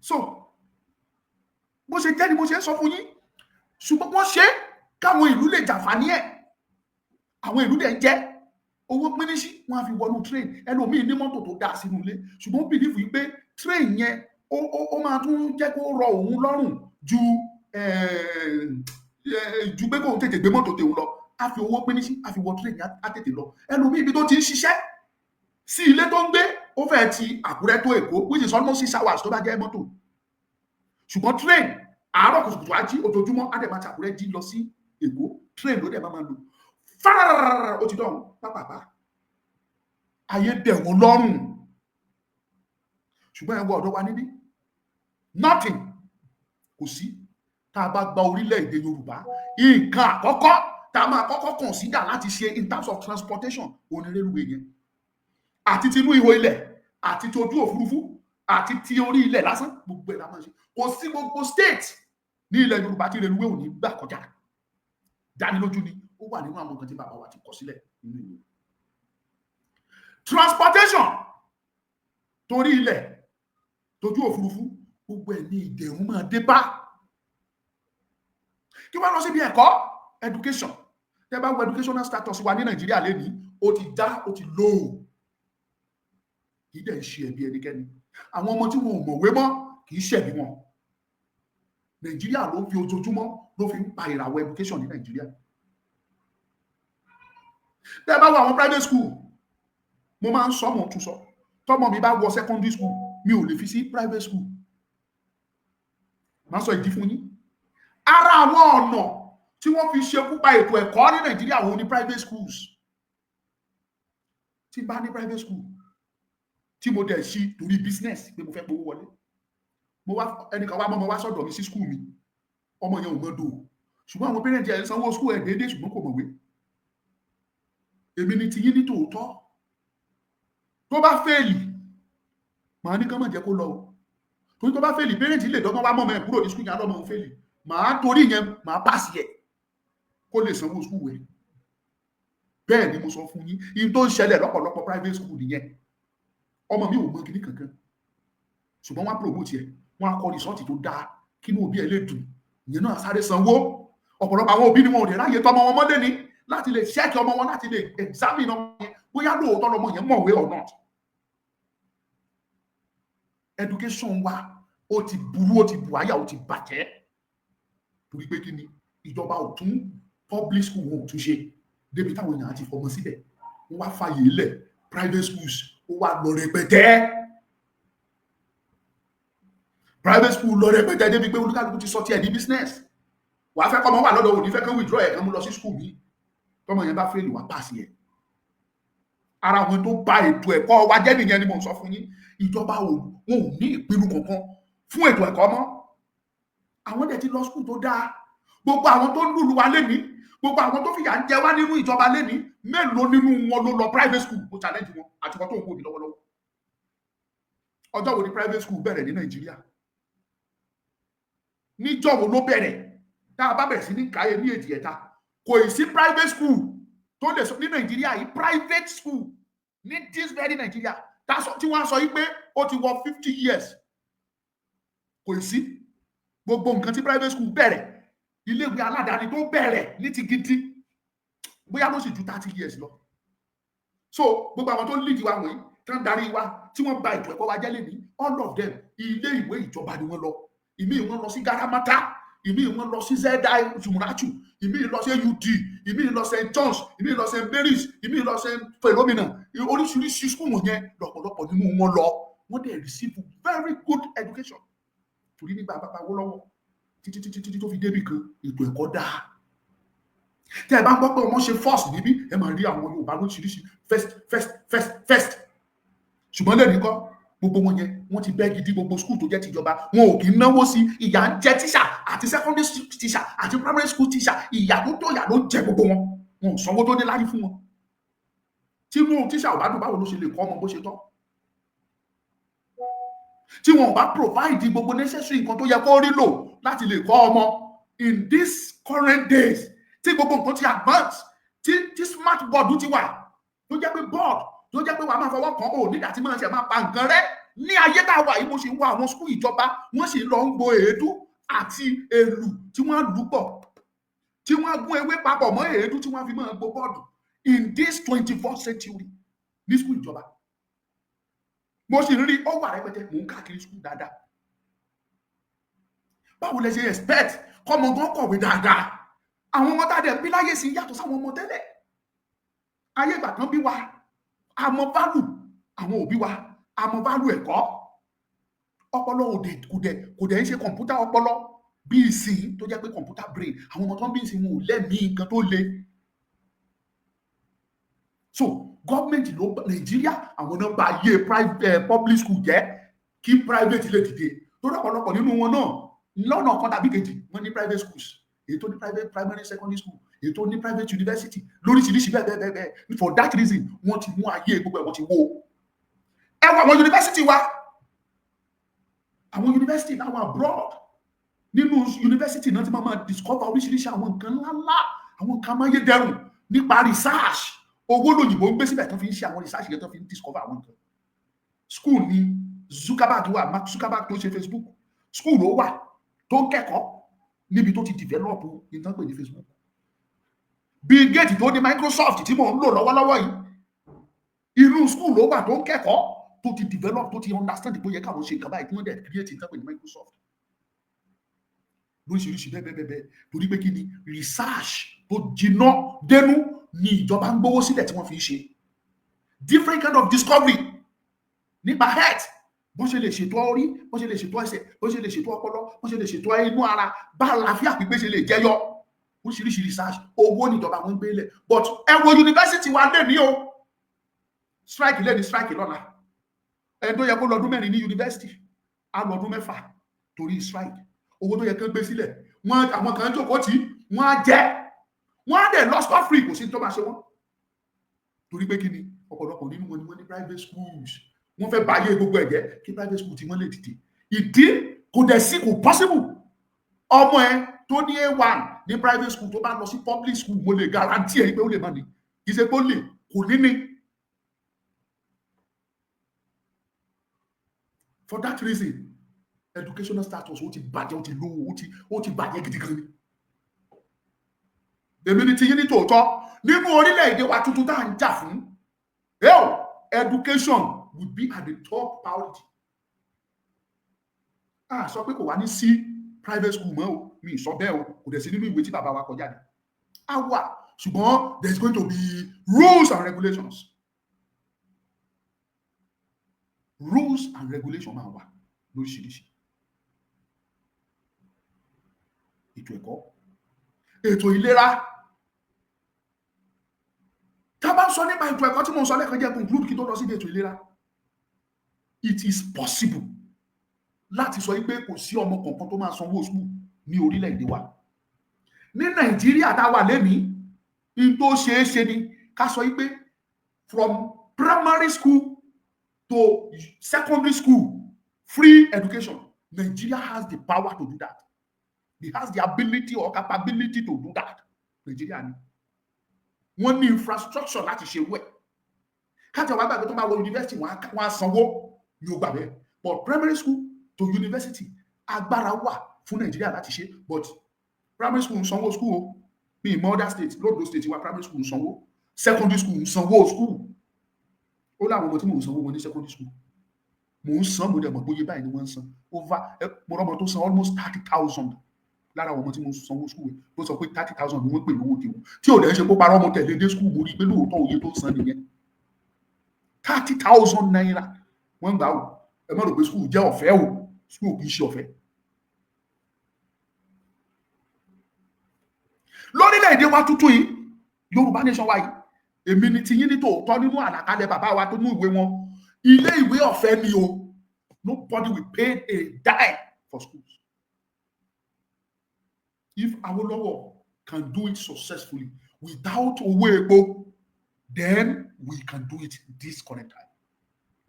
So bó ṣe jẹ́ ni mo ṣe ń sọ fún yín. Ṣùgbọ́n wọ́n ṣe káwọn ìlú lè jàǹfààní ẹ̀. Àwọn ìlú dẹ̀ ń jẹ́ owó pínísí, wọ́n á fi wọnú train. Ẹlòmíì ní mọ́tò tó dáa sínú ilé, ṣùgbọ́n ó believe yìí pé train yẹn ó máa tún jẹ́ kó rọ òun lọ́rùn ju pé kóun tètè gbé mọ́tò tèun lọ. Á fi owó pínísí, á fi wọ train, á tètè lọ. Ẹlòmíì, ibi tó ti ń ṣiṣẹ́ sí ilé tó ń gbé, ó fẹ́ ti Àkúrẹ́ tó Èkó, which is almost 6 hours tó bá jẹ́ mọ́tò. Ṣùgbọ́n train, àárọ̀ kùtùkùtù á jí ojoojúmọ́, á dẹ̀ máa ti Àkúrẹ́ jí lọ sí Èkó. Train ló dẹ̀ máa lò fárárárá, ó ti dọ̀hún pápápá. Ayé dẹ̀ wọ́n lọ́rùn. Ṣùgbọ́n ẹ wọ ọ̀dọ̀ wa níbí, nothing, kò sí. Tá a bá gba orílẹ̀-èdè Yorùbá, nǹkan àkọ́kọ́ tá a máa kọ́kọ́ consider láti ṣe in terms of transportation, òní rélùwé yẹn, àti tinú ihò ilẹ̀, àti ti ojú òfurufú, àti ti orí ilẹ̀ lásán, gbogbo ẹ̀ la máa ṣe. Kò sí gbogbo state ní ilẹ̀ Yorùbá tí rélùwé ò ní gbà kọjá. Dánilójú ni, ó wà nínú àwọn nǹkan tí bàbá wa ti kọ sílẹ̀ nínú ìwé. Transportation torí ilẹ̀, tójú òfurufú, gbogbo ẹ̀ ní ìdẹ̀rùn máa dé bá. Kí wọ́n lọ síbi ẹ̀kọ́, education. Tẹ́ bá wo educational status wa ní Nàìjíríà lẹ́nìí, ó ti dá, ó ti low. Kì í dẹ̀ ń ṣe ẹ̀bi ẹnikẹ́ni. Àwọn ọmọ tí wọn ò mọ̀wé mọ́, kì í ṣẹ̀bi wọn. Nàìjíríà ló ń fi ojoojúmọ́ ló fi ń pa ìràwọ̀ education ní Nàìjíríà. Tẹ́ bá wo àwọn private school, mo máa ń sọ, mo tún sọ, tọmọ mi bá wọ secondary school, mi ò lè fi sí private school. Máa sọ ìdí fún yín. Ara àwọn ọ̀nà tí wọ́n fi ṣekú pa ètò ẹ̀kọ́ ní Nàìjíríà wo ní private schools. Tí n bá ní private school tí mo dẹ̀ ṣí torí business pé mo fẹ́ gbowó wọlé, mo wá, ẹnìkan wá mọ́ ọmọ wá sọ́dọ̀ mi sí school mi. Ọmọ yẹn ò mọ̀ dò, ṣùgbọ́n àwọn parent ẹ̀ ń sanwó school ẹ̀ déédéé, ṣùgbọ́n kò mọ̀wé. Èmi ni tiyín ní tòótọ́. Tó bá fail, màá ní kán má jẹ́ kó lọ o, torí tó bá fail, parent lè dọ́gbọ́n wá mọ́ ọmọ ẹ̀ kúrò ní school yẹn, lọ́mọ òun fail. Màá torí yẹn, màá pass ẹ̀ kó lè sanwó school ẹ̀. Bẹ́ẹ̀ ni mo sọ fún yín. Ihun tó ń ṣẹlẹ̀ lọ́pọ̀lọpọ̀ private school nìyẹn. Ọmọ mi ò mọ kíní kankan, ṣùgbọ́n wọ́n á promote ẹ̀, wọ́n á kọ result tó dáa kínú òbí ẹ̀ lè dùn. Ìyẹn náà sáré sanwó. Ọ̀pọ̀lọpọ̀ àwọn òbí ni wọn ò lè ráyè tọmọ wọn mọ́lé ni láti lè check ọmọ wọn, láti lè examine ọmọ yẹn bóyá lóòótọ́ lọmọ yẹn mọ̀wé or not. Education wa, ó ti burú, ó ti bù àyà, ó ti bàjẹ́. Torí pé kí ni? Ìjọba ò tún public school, wọn ò tún ṣe débi táwọn èèyàn á ti fọmọ síbẹ̀. Wọ́n wá fàyè lẹ̀, private schools ó wá lọ rẹpẹtẹ. Private school lọ rẹpẹtẹ débi pé olúkálùkù ti sọ tiẹ̀ di business. Wàá fẹ́ kọ́mọ wà lọ́dọ̀, òní fẹ́ kán withdraw ẹ̀, kán mú lọ sí school mi. Tọmọ yẹn bá fail, wá pass yẹn. Ara wọn tó bà ètò ẹ̀kọ́ wa jẹ́ nìyẹn ni mò ń sọ fún yín. Ìjọba ò, wọn ò ní ìpinnu kankan fún ètò ẹ̀kọ́ mọ́. Àwọn dẹ̀ ti lọ school tó dáa. Gbogbo àwọn tó ń lùlù wa lénìí, gbogbo àwọn tó fìyà ń jẹ wá nínú ìjọba lénìí, mélòó nínú wọn ló lọ private school? Mo challenge wọn àti wọn tó ń wò mí lọ́wọ́lọ́wọ́. Ọjọ́ wo ni private school bẹ̀rẹ̀ ní Nàìjíríà? Níjọ́ wo ló bẹ̀rẹ̀? Tá a bá bẹ̀rẹ̀ sí ní káyé ní èjì ẹ̀ta, kò ì sí private school tó lè sọ ní Nàìjíríà yìí, private school ní this very Nàìjíríà tí wọ́n á sọ yìí pé ó ti wọ 50 years, kò ì sí. Gbogbo nǹkan tí private school bẹ̀rẹ̀, iléèwé aládàáni tó bẹ̀rẹ̀ ní ti gidi, bóyá ló sì ju 30 years lọ. So gbogbo àwọn tó ń lead wa wọ̀nyí, tó ń darí wa, tí wọ́n bà ètò ẹ̀kọ́ wa jẹ́ lẹ́ni, all of them, ilé ìwé ìjọba ni wọ́n lọ. Ìmíì wọ́n lọ sí Garamata, ìmíì wọ́n lọ sí Zedai Zumratu, ìmíì lọ sí AUD, ìmíì lọ St John's, ìmíì lọ St Mary's, ìmíì lọ St Philomena. Oríṣiríṣi school yẹn lọ́pọ̀lọpọ̀ nínú wọn lọ. Wọ́n dẹ̀ receive very good education, torí nígbà bàbá Awólọ́wọ̀ títí títí títí tó fi débì kan, ètò ẹ̀kọ́ dáa. Tẹ́ ẹ bá ń gbọ́ pé ọmọ ṣe first níbí, ẹ máa rí àwọn Yorùbá lóríṣiríṣi, first, first, first, first. Ṣùgbọ́n lẹ́nu kọ́, gbogbo wọn yẹn, wọ́n ti bẹ́ gidi. Gbogbo school tó jẹ́ tìjọba, wọn ò kì í náwó sí. Ìyà ń jẹ tíṣà, àti secondary teacher àti primary school teacher. Ìyà tó tó ìyà ló ń jẹ gbogbo wọn. Wọn ò sanwó tó ní láyé fún wọn. Tí inú tíṣà ò bá dùn, báwo ló ṣe lè kọ́ ọmọ bó ṣe tọ́? Tí wọn ò bá provide gbogbo necessary nǹkan tó yẹ kó rí lò láti lè kọ́ ọmọ in this current days, tí gbogbo nǹkan ti advance, tí smart board ti wà, tó jẹ́ pé board tó jẹ́ pé wàá máa fọwọ́ kàn ó nígbà tí máa ṣe máa pa nǹkan rẹ́ ní ayé tá a wà yìí, mo ṣe ń wá àwọn school ìjọba, wọ́n sì lọ ń gbo èédú àti èlù tí wọ́n á lù pọ̀, tí wọ́n á gún ewé papọ̀ mọ́ èédú, tí wọ́n á fi máa gbo board in this 21st century ní school ìjọba. Mo sì ń rí, ó wà rẹpẹtẹ. Mò ń káàkiri school dáadáa. Báwo lẹ ṣe expect kọ́mọ gan kọ̀wé dáadáa? Àwọn ọmọ tá a dẹ̀ ń bí láyé sí yàtọ̀ sáwọn ọmọ tẹ́lẹ̀. Ayé ìgbà kan bí wa, àmọ́ value àwọn òbí wa, àmọ́ value ẹ̀kọ́. Ọpọlọ òde kò dẹ̀ ń ṣe kọ̀ǹpútà ọpọlọ bí ìsìn tó jẹ́ pé computer brain. Àwọn ọmọ tó ń bí ìsìn, wọn ò lẹ́mìí nǹkan tó le. So gọ́ọ̀mẹ̀ntì ló Nàìjíríà, àwọn náà bà ayé private, public school jẹ́ kí private lè dìde, torí ọ̀pọ̀lọpọ̀ nínú wọn náà, lọ́nà kan tàbí kejì, wọ́n ní private schools, èyí tó ní private primary, secondary school, èyí tó ní private university lóríṣiríṣi bẹ́ẹ̀ bẹ́ẹ̀ bẹ́ẹ̀. For that reason, wọ́n ti mú ayé gbogbo ẹ̀, wọ́n ti wó. Ẹ wọ àwọn university wa, àwọn university láwọn abroad. Nínú university náà ti máa discover oríṣiríṣi àwọn nǹkan ńláńlá, àwọn nǹkan amáyédẹrùn nípa research. Owó lòyìnbó ń gbé síbẹ̀ tó fi ń ṣe àwọn research yẹn, tó fi ń discover àwọn nǹkan. School ni Zuckerberg wà, Mark Zuckerberg tó ṣe Facebook. School ló wà tó ń kẹ́kọ̀ọ́ níbi tó ti develop nǹkan pè ní Facebook. Bill Gates tó ní Microsoft tí mò ń lò lọ́wọ́lọ́wọ́ yìí, inú school ló wà tó ń kẹ́kọ̀ọ́, tó ti develop, tó ti understand pé ó yẹ káwọn ṣe nǹkan báyìí, tí wọ́n dẹ̀ create nǹkan pè ní Microsoft lóríṣiríṣi bẹ́ẹ̀ bẹ́ẹ̀ bẹ́ẹ̀. Torí pé kí ni? Research tó jiná dénú ni ìjọba ń gbówó sílẹ̀ tí wọ́n fi ń ṣe different kind of discovery nípa health, bọ́n ṣe lè ṣètò orí, bọ́n ṣe lè ṣètò ẹsẹ̀, bọ́n ṣe lè ṣètò ọpọlọ, bọ́n ṣe lè ṣètò inú ara, bá àlàáfíà pípé ṣe lè jẹyọ. Oríṣiríṣi research, owó níjọba wọn ń gbé lẹ̀. But ẹ wo yunifásitì wa lè ní o, strike lè ní, strike lọ́la. Ẹni tó yẹ kó lọ́dún 4 ní yunifásitì á lọ́dún 6 torí strike. Owó tó yẹ kán gbé sílẹ̀, wọn àwọn kan jókòó tí wọ́n á jẹ́, wọ́n á dẹ̀ lọ scot free, kò sí tó máa ṣe wọ́n. Torí pé kí ni? Ọ̀pọ̀lọpọ̀ nínú wọn ni wọ́n ní private schools. Wọ́n fẹ́ báyé gbogbo ẹ̀jẹ̀ kí private school tí wọ́n lè dìde. Ìdí kò dẹ̀ sí, kò possible. Ọmọ ẹ tó ní A1 ní private school, tó bá lọ sí public school, mo lè guarantee ẹ pé ó lè má ní. Kì í ṣe pé ó lè kò ní ní. For that reason, educational status ó ti bàjẹ́, ó ti lówó, ó ti bàjẹ́ gidi gan ni. Èmi ni tiyín ní tòótọ́, nínú orílẹ̀-èdè wa tuntun tá à ń jà fún, education would be at the top priority. A sọ pé kò wá ní sí private school mọ́ o. Mi ì sọ bẹ́ẹ̀ o, kò dẹ̀ sí nínú ìwé tí bàbá wa kọ jáde. Á wà, ṣùgbọ́n there is going to be rules and regulations. Rules and regulations máa wà lóríṣiríṣi. Ètò ẹ̀kọ́, ètò ìlera. Tá a bá ń sọ nípa ètò ẹ̀kọ́ tí mo ń sọ lẹ́ẹ̀kan, jẹ́ conclude kí tó lọ sí ètò ìlera. It is possible láti sọ pé kò sí ọmọ kankan tó máa sanwó school ní orílẹ̀-èdè wa. Ní Nàìjíríà tá a wà lẹ́nìí, ní tó ṣeé ṣe ni ká sọ pé from primary school to secondary school, free education. Nigeria has the power to do that. It has the ability or capability to do that. Nigeria ni wọ́n ní infrastructure láti ṣe wẹ̀. Káàtì àwọn àgbàgbé tó máa wọ university, wọ́n á sanwó ní o gbà bẹ́ẹ̀. But primary school to university, agbára wà fún Nàìjíríà láti ṣe. But primary school ń sanwó school o. Mi ì mọ other state. L'Ondo State wa, primary school ń sanwó, secondary school ń sanwó school. Ó láwọn ọmọ tí mò ń sanwó wọn ní secondary school. Mò ń san, mo dẹ̀ mọ̀ bóyá báyìí ni wọ́n ń san over. Mo rọ́mọ tó san almost 30,000 lára àwọn ọmọ tí mo sanwó school. Tó sọ pé 30,000 ni wọ́n pè lówó tiwọn, tí ò dẹ̀ ń ṣe kó parọ́. Mo tẹ̀lé dé school, mo rí i pé lóòótọ́, òye tó ń san nìyẹn, ₦30,000 wọ́n ń gbà ó. Ẹ má rò pé school jẹ́ ọ̀fẹ́ o, school kì í ṣe ọ̀fẹ́. Lórílẹ̀‐èdè wa tuntun yìí, Yorùbá nation wa yìí, èmi ni tiyín ní tòótọ́. Nínú àlàkalẹ̀ bàbá wa tó mú ìwé wọn, ilé ìwé ọ̀fẹ́ ni o. Nobody will pay a dime for schools. If Awolowo can do it successfully without owó epo, then we can do it this current time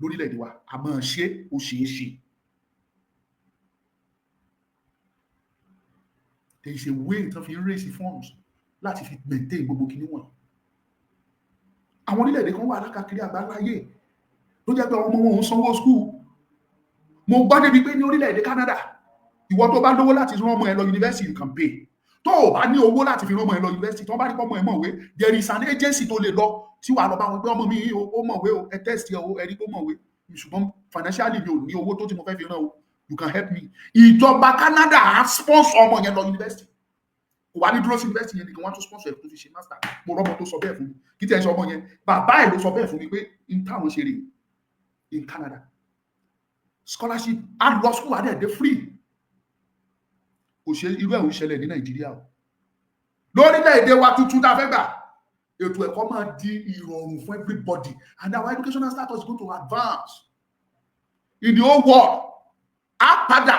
lórílẹ̀‐èdè wa. A máa ṣe, ó ṣeé ṣe. There is a way tó fi ń raise funds láti fi maintain gbogbo kinní wọ̀nyí. Àwọn orílẹ̀-èdè kan wà lákàkiri àgbáláyé tó jẹ́ pé ọmọ wọn ò ń sanwó school. Mo gbọ́ débi pé ní orílẹ̀-èdè Canada, ìwọ tó bá lówó láti rán ọmọ ẹ lọ university, you can pay. Tó o bá ní owó láti fi rán ọmọ ẹ lọ university, tó bá rí pọ́mọ ẹ mọ̀wé, there is an agency tó lè lọ tí wàá lọ bá wọn pé ọmọ mi ó mọ̀wé o, ẹ test ẹ o, ẹ rí pé ó mọ̀wé, ṣùgbọ́n financially mi ò ní owó tó tí mo fẹ́ fi rán o, you can help me. Ìjọba Canada á sponsor ọmọ yẹn lọ university. Kò wá ní dúró sí university yẹn nìkan, wọ́n á tún sponsor ẹ̀ tó fi ṣe master. Mo rọ́mọ tó sọ bẹ́ẹ̀ fún mi. Kí tí ẹ ṣe ọmọ yẹn, bàbá ẹ̀ ló sọ bẹ́ẹ̀ fún mi pé n táwọn ṣe rèé in Canada. Scholarship, á lọ school, á dẹ̀ dé free. Kò ṣe irú ẹ̀ ò ṣẹlẹ̀ ní Nàìjíríà o. Lórílẹ̀‐èdè wa tuntun tá a fẹ́ gbà, ètò ẹ̀kọ́ máa di ìrọ̀rùn fún everybody, and our educational status is going to advance in the whole world. Á padà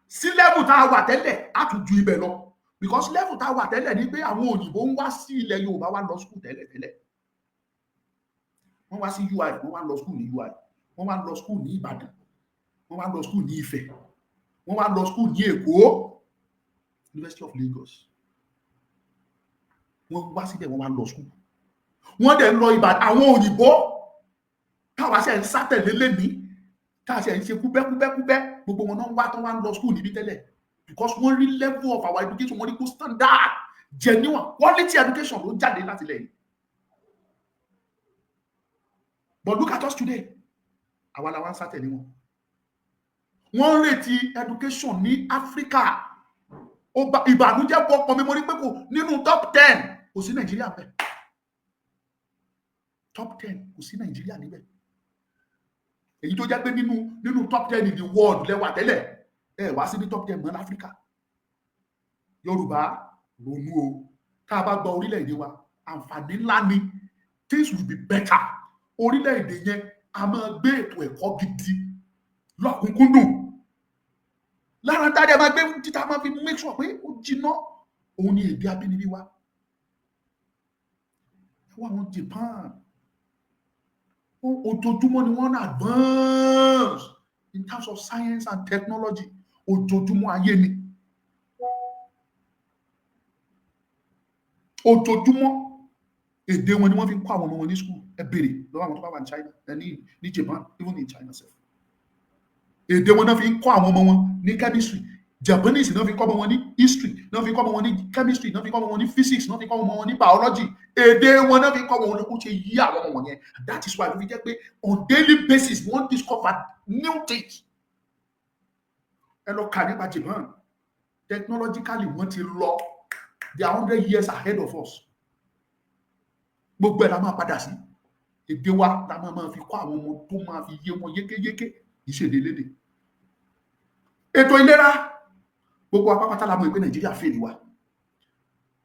sí level tá a wà tẹ́lẹ̀, á tún ju ibẹ̀ lọ, because level tá a wà tẹ́lẹ̀ ni pé àwọn òyìnbó ń wá sí ilẹ̀ Yorùbá wá lọ school tẹ́lẹ̀ tẹ́lẹ̀. Wọ́n wá sí UI, wọ́n wá lọ school ní UI, wọ́n wá lọ school ní Ìbàdàn, wọ́n wá lọ school ní Ifẹ̀, wọ́n wá lọ school ní Èkó, University of Lagos. Wọ́n wá síbẹ̀, wọ́n wá lọ school, wọ́n dẹ̀ ń lọ Ìbàdàn. Àwọn òyìnbó táwa ṣe ń sátẹ̀lé lẹ́mìí, táwa ṣe ń ṣe kúbẹ́kúbẹ́kúbẹ́, gbogbo wọn náà wá tán, wá ń lọ school níbí tẹ́lẹ̀, because wọ́n rí level of our education, wọ́n rí kó standard, genuine quality education ló jáde láti ilẹ̀ yìí. But look at us today. Àwa la wá ń sátẹ̀lé wọn. Wọ́n ń retí education ní Áfíríkà. Ìbànújẹ́ bọ́ ọkàn mi. Mo rí pé kò nínú top 10, kò sí Nàìjíríà bẹ́ẹ̀. Top 10, kò sí Nàìjíríà níbẹ̀. Èyí tó jẹ́ pé nínú top 10 in the world lẹ́wà tẹ́lẹ̀, ẹ wá sí ní top 10 mọ́ láfíríkà. Yorùbá, ronú o. Tá a bá gba orílẹ̀-èdè wa, àǹfààní ńlá ni. Things will be better. Orílẹ̀-èdè yẹn a máa gbé ètò ẹ̀kọ́ gidi lọ́kùnkúndùn. Lára dáadé máa gbé títà, máa fi make sure pé ó jiná, òun ni èdè abínibí wa. Ẹ wá àwọn Japan, ojoojúmọ́ ni wọ́n advance in terms of science and technology. Ojoojúmọ́ ayé ni, ojoojúmọ́. Èdè wọn ni wọ́n fi ń kọ́ àwọn ọmọ wọn ní school. Ẹ béèrè lọ́wọ́ àwọn tó bá wà ní China, ẹ ní Japan, even in China sef, èdè wọn náà fi ń kọ́ àwọn ọmọ wọn ní chemistry. Japanese náà fi kọ́ ọmọ wọn ní history, náà fi kọ́ ọmọ wọn ní chemistry, náà fi kọ́ ọmọ wọn ní physics, náà fi kọ́ ọmọ wọn ní biology. Èdè wọn náà fi kọ́ ọmọ wọn. Ó ṣe yí àwọn ọmọ wọn yẹn. That is why ló fi jẹ́ pé on daily basis wọ́n discover new things. Ẹ lọ kà nípa Japan. Technologically, wọ́n ti lọ. They are 100 years ahead of us. Gbogbo ẹ̀ la máa padà sí. Èdè wa la máa fi kọ́ àwọn ọmọ tó máa fi yé wọn yékéyéké, ìṣèdè lédè. Ètò ìlera, gbogbo apápátá la mọ̀ pé Nàìjíríà fail wa.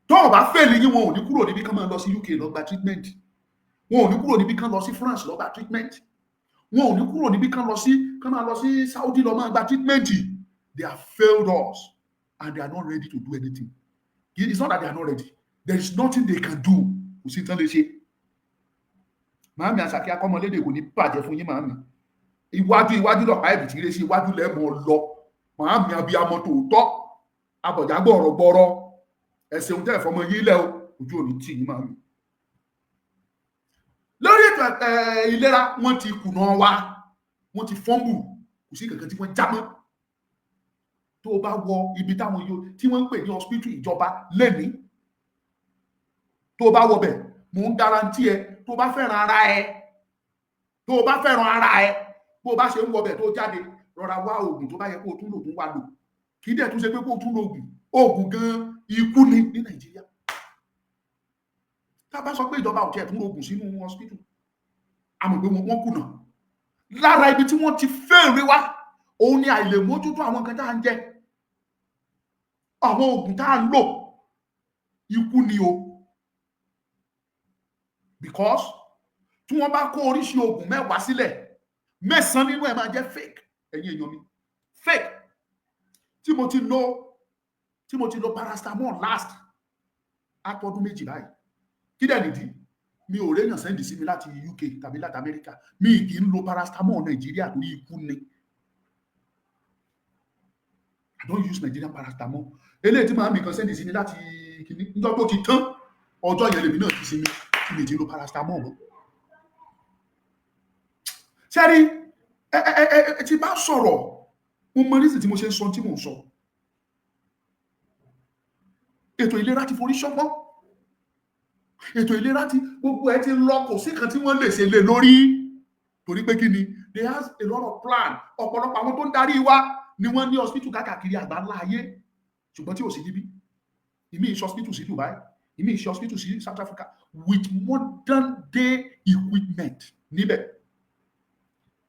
Tó o bá fail yín, wọn ò ní kúrò níbi kán máa lọ sí UK lọ gba treatment. Wọn ò ní kúrò níbi kán lọ sí France lọ gba treatment. Wọn ò ní kúrò níbi kán lọ sí, kán máa lọ sí Saudi lọ máa gba treatment. They have failed us and they are not ready to do anything. It's not that they are not ready, there is nothing they can do. Kò sí tán lè ṣe. Màámi Àṣàkí Akọ́mọlédè, kò ní bàjẹ́ fún yín, màámi. Iwájú iwájú lọ̀pá ẹ̀bì tí sí iwájú lẹ́mọ̀ lọ. Màámi abiyamọ tòótọ́, abọ̀já gbọ̀rọ̀ gbọ̀rọ̀, ẹ ṣeun tẹ́ ẹ̀ fọmọ yín lẹ́ o. Ojú òní tì yín, màámi. Lórí ètò ìlera, wọ́n ti kùnà wa, wọ́n ti fọ́nbù. Kò sí kankan tí wọ́n já mọ́. Tó o bá wọ ibi táwọn yóò tí wọ́n ń pè ní hospital ìjọba lẹ́ni, tó o bá wọ bẹ̀, mò ń guarantee ẹ, tó o bá fẹ́ràn ara ẹ, tó o bá fẹ́ràn ara ẹ, bó o bá ṣe ń wọ bẹ̀ tó jáde, rọra wá oògùn tó bá yẹ kó o tún lò, tún wá lò. Kì í dẹ̀ tún ṣe pé kó o tún lo oògùn. Oògùn gan ikú ni ní Nàìjíríà. Tá a bá sọ pé ìjọba ò tiẹ̀ tún lo oògùn sínú hospital, a mọ̀ pé wọ́n kùnà. Lára ibi tí wọ́n ti fẹ́ẹ̀rẹ̀ wá, òun ni àìlèmójútó àwọn nǹkan tá à ń jẹ, àwọn oògùn tá à ń lò. Ikú ni o, because tí wọ́n bá kó oríṣi oògùn 10 sílẹ̀, 9 nínú ẹ̀ máa jẹ́ fake. Ẹ̀yin èèyàn mi, fake. Tí mo ti lo paracetamol last àtọdún 2 báyìí. Kí dẹ̀ nìdí? Mi ò réyàn send sí mi láti UK tàbí láti Amẹ́ríkà. Mi kì í lo paracetamol Nàìjíríà torí ikú ni. I don't use Nigerian paracetamol. Eléyìí tí màá mi kan send sí mi láti kìíní níjọ́ tó ti tán, ọjọ́ yẹn lèmi náà ti sinmi tí mi ti lo paracetamol mọ́. Sẹ́rí ẹ ẹ ẹ ẹ ti bá sọ̀rọ̀, mo mọ reason tí mo ṣe ń sọ tí mò ń sọ. Ètò ìlera ti forí ṣọpọ́n. Ètò ìlera ti gbogbo ẹ ti lọ. Kò sí kan tí wọ́n lè ṣe lé lórí, torí pé kí ni? They has a lot of plan. Ọ̀pọ̀lọpọ̀ àwọn tó ń darí wa ni wọ́n ní hospital káàkiri àgbáńlá ayé, ṣùgbọ́n tí ò sí níbí. Ìmí ìṣe hospital sí Dubai, ìmí ìṣe hospital sí South Africa with modern day equipment níbẹ̀.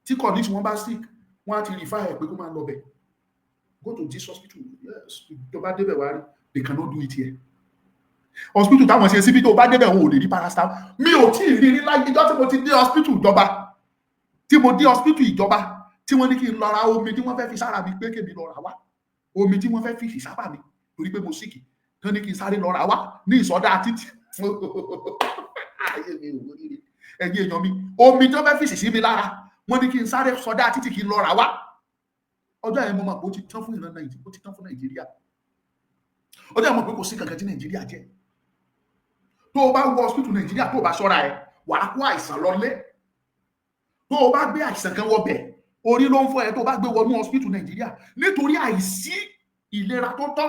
Tí colleagues wọn bá sick, wọn á ti refer ẹ̀ pé kó máa lọ bẹ̀. Go to this hospital, yes. Tó bá débẹ̀, wá rí. They cannot do it here. Hospital táwọn ṣe síbi, tó bá débẹ̀, wọn ò lè rí paracetamol. Mi ò tí ì rí rí láyé. Ìjọ tí mo ti dé hospital ìjọba, tí mo dé hospital ìjọba, tí wọ́n ní kí n lọ ra omi tí wọ́n fẹ́ fi sára mi, pé kèmi lọ rà wá omi tí wọ́n fẹ́ fi sábà mi torí pé mo sick, tán ní kí n sáré lọ rà wá ní ìsọdá títì. Ayé mi ò rí rí. Ẹ̀yin èèyàn mi, omi tí wọ́n fẹ́ fi sí mi lára, wọ́n ní kí n sáré sọdá títì kí n lọ rà wá. Ọjọ́ yẹn mo mọ̀ pé ó ti tán fún ìran Nàìjíríà, ó ti tán fún Nàìjíríà. Ọjọ́ yẹn mo mọ̀ pé kò sí kankan tí Nàìjíríà jẹ́. Tó o bá wọ hospital Nàìjíríà, tó o bá ṣọ́ra ẹ, wàá kó àìsàn lọlé. Tó o bá gbé àìsàn kan wọbẹ̀, orí ló ń fọ́ ẹ, tó o bá gbé wọnú hospital Nàìjíríà, nítorí àìsí ìlera tó tọ́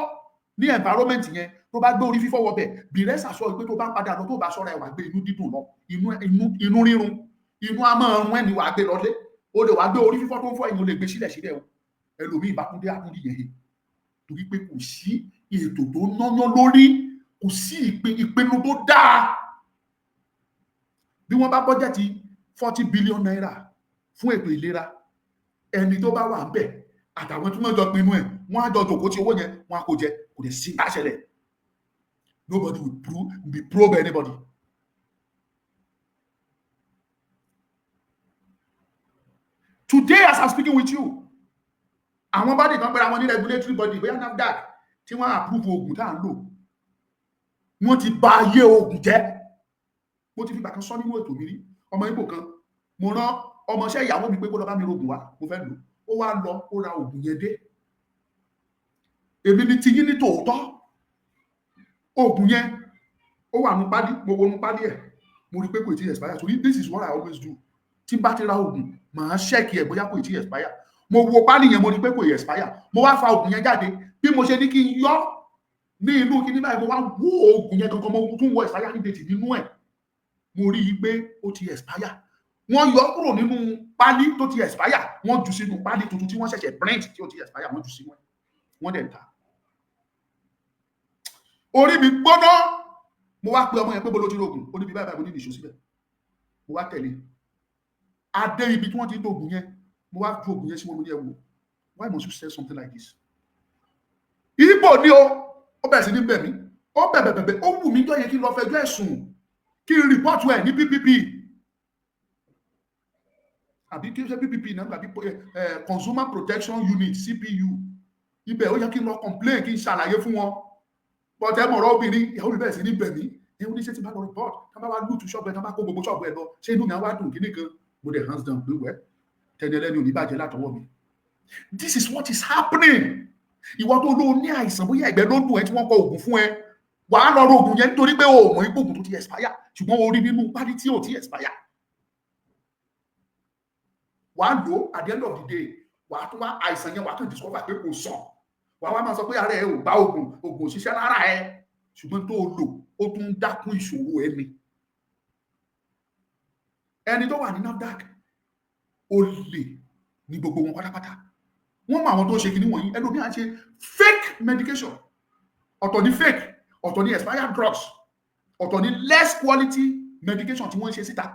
ní environment yẹn, tó bá gbé orí fífọ́ wọbẹ̀, bìrẹ́sà sọ pé tó bá padà lọ, tó bá ṣọ́ra ẹ, wàá gbé inú dídùn lọ, inú rírun, inú á máa rún ẹni, wàá gbé lọlé. O lè wàá gbé orí fífọ́ tó ń fọ́ ẹ̀yìn, o lè gbé sílẹ̀ sílẹ̀ o. Ẹlòmíì bá tún dé, àtúndì yẹn, torí pé kò sí ètò tó náyán lórí, kò sí ìpinnu tó dáa. Bí wọ́n bá budget ₦40 billion fún ètò ìlera, ẹni tó bá wà ń bẹ̀ àtàwọn tí wọ́n jọ pinnu ẹ̀, wọ́n á jọ jòkó tí owó yẹn, wọ́n á kó jẹ. Kò dẹ̀ sí bá ṣẹlẹ̀. Nobody will be probe anybody. Today, as I'm speaking with you, àwọn body kan pẹ̀lú àwọn ní regulatory body, bóyá NAFDAC, tí wọ́n approve oògùn tá à ń lò, wọ́n ti bà ayé oògùn jẹ́. Mo ti fi gbà kan sọ nínú ètò mi rí. Ọmọ Ìgbò kan, mo rán ọmọọṣẹ́ ìyàwó mi pé kó lọ bá mi rògùn wá, mo fẹ́ lò ó. Wá lọ, ó ra oògùn yẹn dé. Èmi ni tiyín ní tòótọ́. Oògùn yẹn, ó wà nù pálí. Mo wo nù pálí ẹ̀, mo rí i pé kò tí ì expire, torí this is what I always do. Tí n bá ti ra oògùn, màá check ẹ̀ bóyá kò tí ì expire. Mo wo pálí yẹn, mo rí i pé kò ì expire. Mo wá fa oògùn yẹn jáde. Bí mo ṣe ní kí n yọ ní inú kíní báyìí, mo wá wo oògùn yẹn gangan, mo tún wo expiry date nínú ẹ̀, mo rí i pé ó ti expire. Wọ́n yọ kúrò nínú pálí tó ti expire, wọ́n jù sínú pálí tuntun tí wọ́n ṣẹ̀ṣẹ̀ print tí ó ti expire, wọ́n jù sínú ẹ̀, wọ́n dẹ̀ ń ta. Orí mi gbóná. Mo wá pe ọmọ yẹn pé bolo ti rògùn. Ó níbi báyìí báyìí. Mo ní nìṣó síbẹ̀. Mo wá tẹ̀lé adé ibi tí wọ́n ti ń dògùn yẹn. Mo wá ju ògùn yẹn sí wọn. Mo ní, "Ẹ wò, why must you say something like this?" Ibo ni o. Ó bẹ̀rẹ̀ sí ní bẹ̀ mí, ó bẹ̀bẹ̀ bẹ̀bẹ̀. Ó wù mí jọ yẹn kí n lọ fẹjọ́ ẹ̀sùn, kí n report ẹ̀ ní PPP, àbí kí n ṣe PPP náà, àbí Consumer Protection Unit, CPU. Ibẹ̀ ó yẹ kí n lọ complain, kí n ṣàlàyé fún wọn. But ẹ mọ̀rọ̀ obìnrin, ìyàwó mi bẹ̀rẹ̀ sí ní bẹ̀ mí. Ẹ ní ṣé tí bá lọ report, tá bá wá loot ṣọ́ọ̀bù ẹ̀, tá bá kó gbogbo ṣọ́ọ̀bù ẹ̀ lọ, ṣé inú mi á wá dùn? Kíní kan mo dẹ̀ hands down pé wẹ́ tẹni ẹlẹ́ni ò ní bàjẹ́ látọwọ́ mi. This is what is happening. Ìwọ tó ló ní àìsàn, bóyá ẹ̀gbẹ́ ló dùn ẹ́ tí wọ́n kọ oògùn fún ẹ, wàá lọ rọ oògùn yẹn nítorí pé o ò mọ̀ ipò oògùn tó ti expire, ṣùgbọ́n o rí nínú pálí tí ò ti expire. Wàá lò. At the end of the day, wàá tún wá àìsàn yẹn, wàá tún discover pé kò sàn. Wàá wá máa sọ pé ara ẹ ò bá oògùn, oògùn ò ṣiṣẹ́ lára ẹ, ṣùgbọ́n tó o lò, ó tún dákún ìṣòro ẹ ni. Ẹni tó wà ní NAFDAC, ó lè ní gbogbo wọn pátápátá. Wọ́n mọ àwọn tó ń ṣe kinní wọ̀nyí. Ẹlòmíà ń ṣe fake medication. Ọ̀tọ̀ ní fake, ọ̀tọ̀ ní expired drugs, ọ̀tọ̀ ní less quality medication tí wọ́n ń ṣe síta.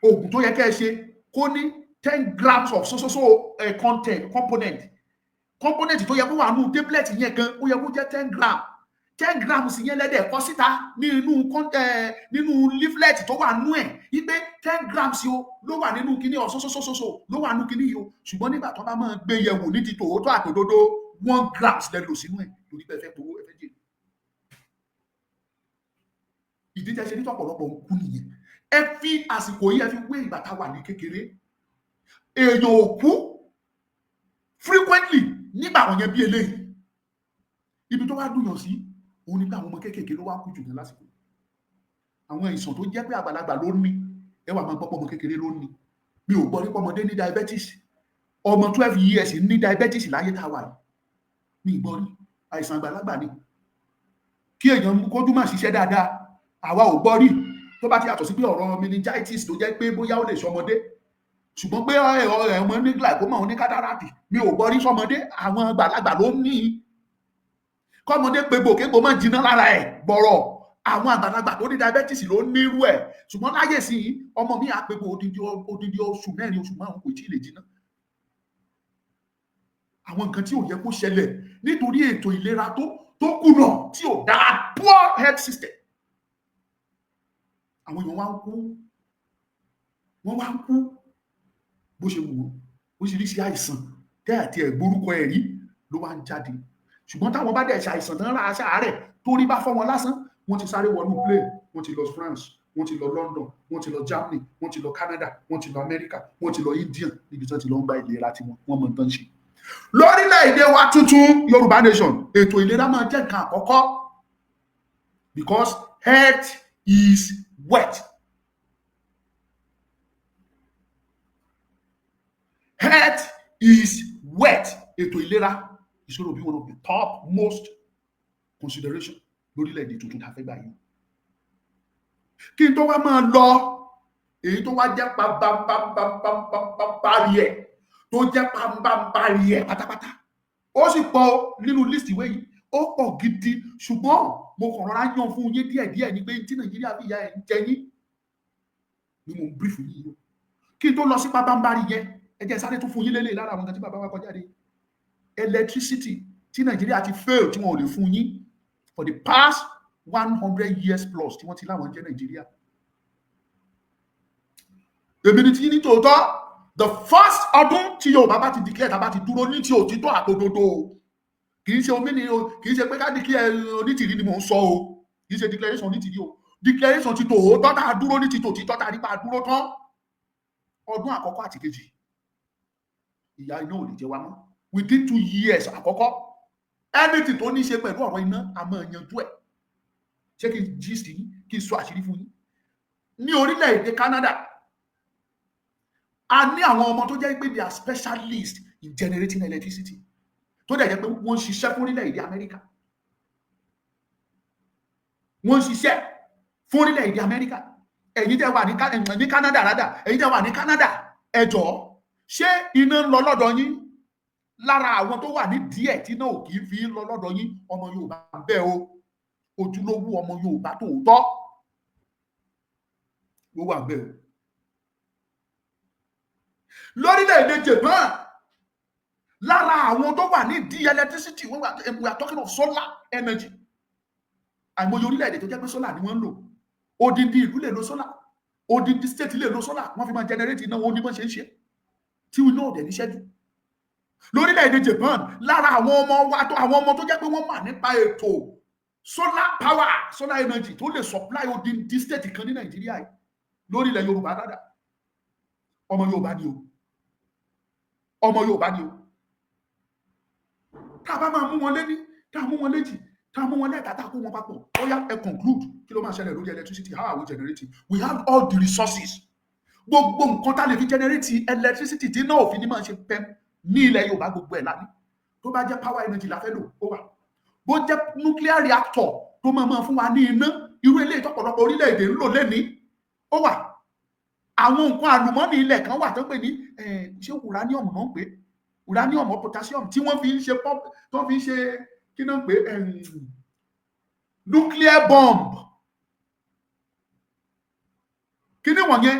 Oògùn tó yẹ kẹ́ ẹ ṣe kó ní 10 grams of so so so content, component tó yẹ kó wà nù tablet yẹn gan, ó yẹ kó jẹ́ 10 gram. 10 grams yẹn lẹ́dẹ̀ kọ síta nínú leaflet tó wà nú ẹ̀ wípé 10 grams o ló wà nínú kíní ọ̀ sọ́sọ́sọ́sọ́ ló wà nínú kíní yìí o. Ṣùgbọ́n nígbà tó bá máa gbé yẹ̀wò ní ti tòótọ́ àtòdodo, 1 grams lẹ lò sínú ẹ̀ lórí pé ẹ fẹ́ gbowó, ẹ fẹ́ jèrè. Ìdí tẹ́ ṣe ní tọ̀pọ̀lọpọ̀ ń kú nìyẹn. Ẹ fi àsìkò yìí, ẹ fi wé ìgbà tá a wà ní kékeré. Èèyàn ò kú frequently nígbà wọ̀nyẹn bí eléyìí. Ibi tó wá dùnyàn sí òun ni pé àwọn ọmọ kéékèèké ló wá kú jù ní lásìkò. Àwọn àìsàn tó jẹ́ pé àgbàlagbà ló ní, ẹ wà máa gbọ́ pé ọmọ kékeré ló ní. Mi ò gbọ́ nípa ọmọdé ní diabetes, ọmọ 12 years ní diabetes láyé tá a wà yìí. Mi ì gbọ́ rí. Àìsàn àgbàlagbà ni kí èèyàn kójú má ṣiṣẹ́ dáadáa, àwa ò gbọ́ rí. Tó bá ti yàtọ̀ sí pé ọ̀rọ̀ meningitis tó jẹ́ pé bóyá ó lè ṣọmọdé, ṣùgbọ́n pé ọmọ ní glaucoma, ní cataract, mi ò gbọ́ rí sọmọdé. Àwọn àgbàlagbà ló ní. Kọ́mọdé pé gbòkégbò má jiná lára ẹ̀ gbọ̀rọ̀, àwọn àgbàlagbà tó ní diabetes ló nírú ẹ̀. Ṣùgbọ́n láyé sí, ọmọ mi àpégbò odidi odidi oṣù 4, oṣù 5, kò tí ì lè jiná. Àwọn nǹkan tí ò yẹ kó ṣẹlẹ̀ nítorí ètò ìlera tó kùnà, tí ò dáa, poor health system, àwọn èèyàn wá ń kú, wọ́n wá ń kú bó ṣe wù wọ́n. Oríṣiríṣi àìsàn tẹ́ àti ẹ̀gbórúkọ ẹ̀ rí ló wá ń jáde. Ṣùgbọ́n táwọn bá dẹ̀ ṣàìsàn tán, ra aṣáárẹ̀ torí bá fọ́ wọn lásán, wọ́n ti sáré wọnú plane, wọ́n ti lọ France, wọ́n ti lọ London, wọ́n ti lọ Germany, wọ́n ti lọ Canada, wọ́n ti lọ America, wọ́n ti lọ India, níbi tí wọ́n ti lọ ń gba ìlera tiwọn. Wọ́n mọ̀ tán ṣe. Lórílẹ̀‐èdè wa tuntun, Yorùbá nation, ètò ìlera máa jẹ́ nǹkan àkọ́kọ́, because health is wealth. Health is wealth. Ètò ìlera is going to be one of the top most consideration lórílẹ̀‐èdè tuntun tá a fẹ́ gbà yìí. Kí n tó wá máa lọ, èyí tó wá jẹ́ pàbàbàbàbàbàrí ẹ̀, tó jẹ́ pàbàbàrí ẹ̀ pátápátá, ó sì pọ̀ nínú list ìwé yìí, ó pọ̀ gidi, ṣùgbọ́n mo kàn rọra yan fún yín díẹ̀díẹ̀ ni pé tí Nàìjíríà fi ìyà ẹ̀ ń jẹ yín ni mo ń brief yín o. Kí n tó lọ sí pàbàbàrí yẹn, ẹ jẹ́ sáré tún fún yín lélẹ̀ lára àwọn nǹkan tí bàbá wa kọjá dé. Electricity tí Nàìjíríà ti fail, tí wọn ò lè fún yín for the past 100 years plus tí wọ́n ti láwọn jẹ́ Nàìjíríà. Èmi ni tí ní tòótọ́, the first ọdún tí Yorùbá bá ti declare, tá a bá ti dúró ní ti òtítọ́ àtòdodo o, kì í ṣe omi ni o, kì í ṣe pé ká declare onítìrí ni mò ń sọ o, kì í ṣe declaration onítìrí o, declaration ti tòótọ́, tá a dúró ní ti tòtítọ́, tá a rí pa dúró tán, ọdún àkọ́kọ́ àti kejì, ìyà iná ò lè jẹ wá mọ́. Within 2 years àkọ́kọ́, anything tó ní ṣe pẹ̀lú ọ̀rọ̀ iná, a máa yanjú ẹ̀. Ṣé kí n gist yín, kí n sọ àṣírí fún yín? Ní orílẹ̀-èdè Canada, a ní àwọn ọmọ tó jẹ́ pé they are specialists in generating electricity, tó dẹ̀ jẹ́ pé wọ́n ń ṣiṣẹ́ fún orílẹ̀-èdè Amẹ́ríkà, wọ́n ń ṣiṣẹ́ fún orílẹ̀-èdè Amẹ́ríkà. Ẹ̀yin tẹ́ wà ní Canada rádà, ẹ̀yin tẹ́ wà ní Canada, ẹ jọ̀ọ́, ṣé iná ń lọ lọ́dọ̀ yín? Lára àwọn tó wà ní díẹ̀ tí náà ò kì í fi lọ lọ́dọ̀ yín, ọmọ Yorùbá ń bẹ o. Ojúlówó ọmọ Yorùbá tòótọ́ ló wà bẹ́ẹ̀ o. Lórílẹ̀‐èdè Japan, lára àwọn tó wà ní di electricity, we are talking of solar energy. Àìmọye orílẹ̀-èdè tó jẹ́ pé solar ni wọ́n ń lò. Odindi ìlú lè lo solar, odindi state lè lo solar, wọ́n fi máa generate iná wọn. Ní bọ́n ṣe ń ṣe tí iná ò dẹ̀ ní ṣẹ́jú lórílẹ̀‐èdè Japan, lára àwọn ọmọ wa tó, àwọn ọmọ tó jẹ́ pé wọ́n mà nípa ètò solar power, solar energy, tó lè supply odindi state kan ní Nàìjíríà yìí, lórílẹ̀ Yorùbá dáadáa, ọmọ Yorùbá ni o, ọmọ Yorùbá ni o. Tá a bá máa mú wọn lé ní, tá a mú wọn léjì, tá a mú wọn lẹ́ẹ̀ta, tá a kó wọn papọ̀, ó yá, ẹ conclude, kí ló máa ṣẹlẹ̀ lórí electricity? How are we generating? We have all the resources. Gbogbo nǹkan tá a lè fi generate electricity tí náà òfin ní máa ṣe pẹ́m ní ilẹ̀ Yorùbá, gbogbo ẹ̀ lání. Tó bá jẹ́ power energy la fẹ́ lò, ó wà. Bó jẹ́ nuclear reactor tó máa fún wa ní iná, irú eléyìí tọ́pọ̀lọpọ̀ orílẹ̀-èdè ń lò lẹ́ni, ó wà. Àwọn nǹkan àlùmọ́ọ́nì ilẹ̀ kan wà tó ń pè ní, ṣé uranium náà ń pè, uranium or potassium, tí wọ́n fi ń ṣe pump, tó fi ń ṣe, kí náà ń pè, nuclear bomb. Kí ni wọ̀nyẹn?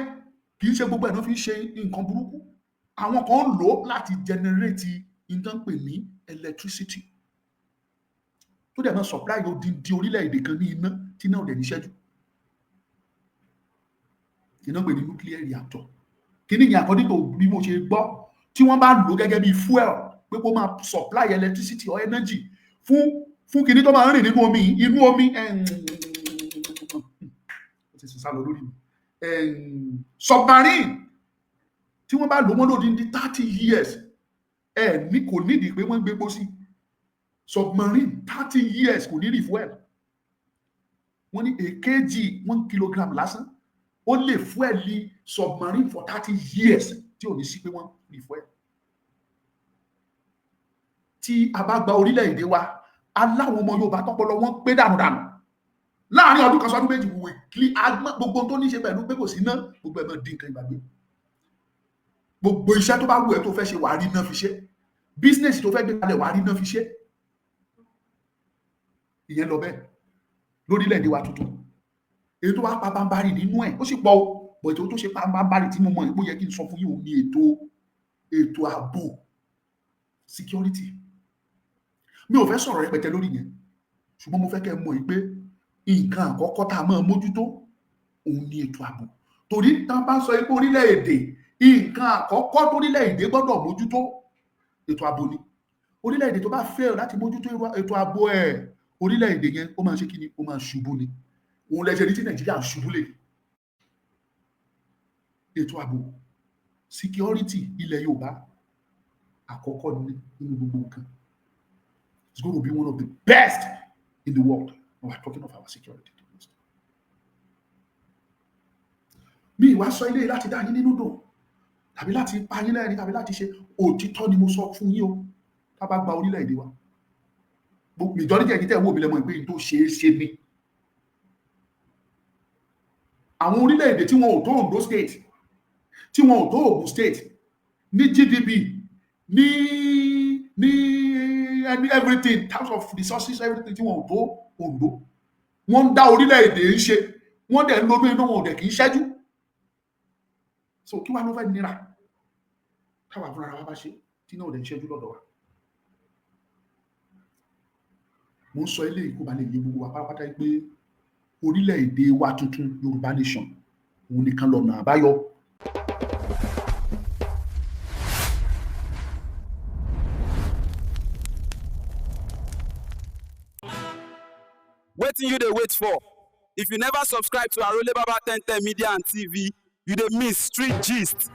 Kì í ṣe gbogbo ẹ̀ náà fi ń ṣe nǹkan burúkú. Àwọn kan ń lò ó láti generate nǹkan pè ní electricity, tó dẹ̀ máa supply odindi orílẹ̀-èdè kan ní iná tí náà dẹ̀ ní ṣẹ́jú. Iná pè ní nuclear reactor. Kíní yẹn, according to bí mo ṣe gbọ́, tí wọ́n bá lò gẹ́gẹ́ bí fuel pé kó máa supply electricity or energy fún kíní tó máa ń rìn nínú omi, inú omi, ó ti sá lọ lórí mi, submarine, tí wọ́n bá lò wọ́n lòdì ní 30 years, ẹ ní kò nídìí pé wọ́n gbé epo sí submarine. 30 years, kò ní refuel. Wọ́n ní a kg, 1 kilogram lásán, ó lè fuel submarine for 30 years tí ò ní sí pé wọ́n refuel. Tí a bá gba orílẹ̀-èdè wa, aláwọn ọmọ Yorùbá tọpọlọ wọn pé dànùdànù, láàrin ọdún kan sọdún 2, wò kí gbogbo tó ní ṣe pẹ̀lú pé kò sí ná, gbogbo ẹ̀ máa di nǹkan ìgbàgbé. Gbogbo iṣẹ́ tó bá wù ẹ́ tó fẹ́ ṣe, wàá rí iná fi ṣe. Business tó fẹ́ gbé kalẹ̀, wàá rí iná fi ṣe. Ìyẹn lọ bẹ́ẹ̀ lórílẹ̀‐èdè wa tuntun. Èyí tó wá pa bámbárì nínú ẹ̀, ó sì pọ̀ o, bọ̀ ètò tó ṣe pa bámbárì tí mo mọ̀ ipò yẹ kí n sọ fún yín, òun ní ètò ààbò, security. Mi ò fẹ́ sọ̀rọ̀ rẹpẹtẹ lórí yẹn, ṣùgbọ́n mo fẹ́ kẹ́ ẹ mọ̀ pé nǹkan àkọ́kọ́ tá a máa mójútó òun ní ètò ààbò, torí tá a bá sọ pé orílẹ̀-èdè, nǹkan àkọ́kọ́ torílẹ̀-èdè gbọ́dọ̀ mójútó, ètò ààbò ni. Orílẹ̀-èdè tó bá fail láti mójútó ètò ààbò ẹ̀, orílẹ̀-èdè yẹn, ó máa ṣe kí ni? Ó máa ṣubú ni. Òun lẹ́sẹ̀ ní tí Nàìjíríà ń ṣubú lè. Ètò ààbò, security ilẹ̀ Yorùbá, àkọ́kọ́ nínú gbogbo nǹkan. It's going to be one of the best in the world. We are talking of our security. Mi ìwà sọ ilé láti dá yín nínú dùn tàbí láti pa yín lẹ́rìn tàbí láti ṣe òtítọ́ ni mo sọ fún yín o. Tá a bá gba orílẹ̀-èdè wa, majority ẹ̀yin tẹ́ ẹ̀ wò mí lẹ́mọ̀ pé n tó ṣeé ṣe ni. Àwọn orílẹ̀-èdè tí wọn ò tó Ondo State, tí wọn ò tó Ogun State ní GDP, ní everything, terms of resources, everything, tí wọn ò tó Ondo, wọ́n ń dá orílẹ̀-èdè ń ṣe, wọ́n dẹ̀ ń lo iná, wọn ò dẹ̀ kì í ṣẹ́jú. So kí wàá ló fẹ́ nira táwa fúnra wa bá ṣe tí náà ò dẹ̀ ń ṣẹ́jú lọ́dọ̀ wa? Mo ń sọ eléyìí kó ba lè yé gbogbo wa pátápátá pé orílẹ̀-èdè wa tuntun, Yorùbá nation, òun nìkan lọ́nà àbáyọ. Wetin you dey wait for? If you never subscribe to Arole Baba 1010 Media and TV, you dey miss street gist.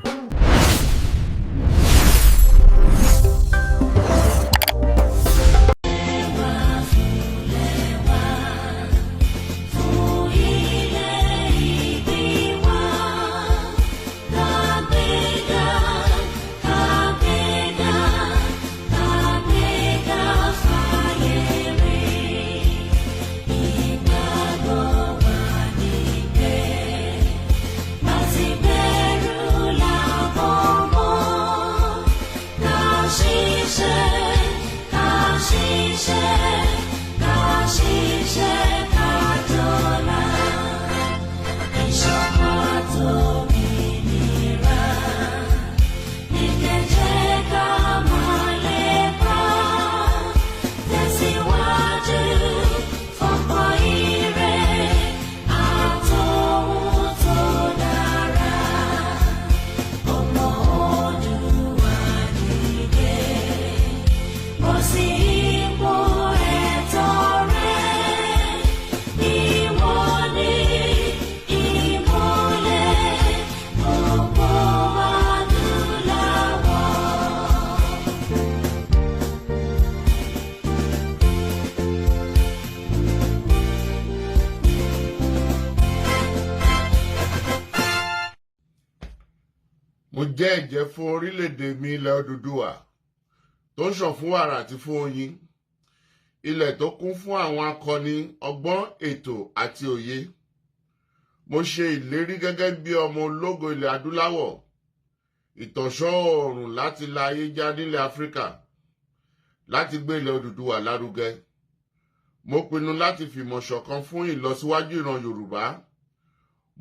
Jẹ́ ẹ̀jẹ́ fún orílẹ̀-èdè mi, ilẹ̀ Odùduwà, tó ń ṣàn fún wàrà àti fún oyin, ilẹ̀ tó kún fún àwọn akọni, ọgbọ́n, ètò àti òye. Mo ṣe ìlérí gẹ́gẹ́ bí ọmọ ológo ilẹ̀ adúláwọ̀, ìtànṣán oòrùn láti la ayé já nílẹ̀ Áfíríkà, láti gbé ilẹ̀ Odùduwà lárugẹ. Mo pinnu láti fìmọ̀ ṣọ̀kan fún ìlọsíwájú ìran Yorùbá.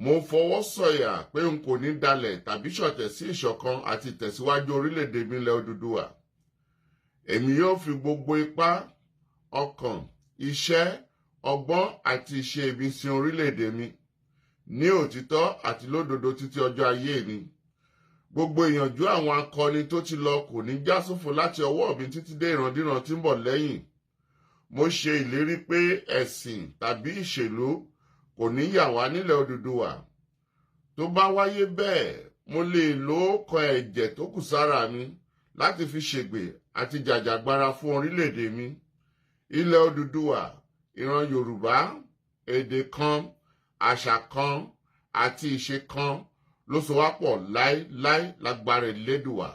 Mo fọwọ́ sọ̀yà pé n kò ní dalẹ̀ tàbí ṣọ̀tẹ̀ sí ìṣọ̀kan àti ìtẹ̀síwájú orílẹ̀-èdè mi, ilẹ̀ Odùduwà. Èmi yóò fi gbogbo ipá, ọkàn, iṣẹ́, ọgbọ́n àti ìṣe mi sin orílẹ̀-èdè mi ní òtítọ́ àti lódodo títí ọjọ́ ayé mi. Gbogbo ìyànjú àwọn akọni tó ti lọ kò ní já sófo láti ọwọ́ mi títí dé ìrandíran tí ń bọ̀ lẹ́yìn. Mo ṣe ìlérí pé ẹ̀sìn tàbí ìṣèlú kò ní yà wá nílẹ̀ Odùduwà. Tó bá wáyé bẹ́ẹ̀, mo lè lo ọ̀kan ẹ̀jẹ̀ tó kù sára mi láti fi ṣègbè àti jàjàgbara fún orílẹ̀-èdè mi, ilẹ̀ Odùduwà. Ìran Yorùbá, èdè kan, àṣà kan àti ìṣe kan ló so wá pọ̀ láéláé, lágbára Elédùwà.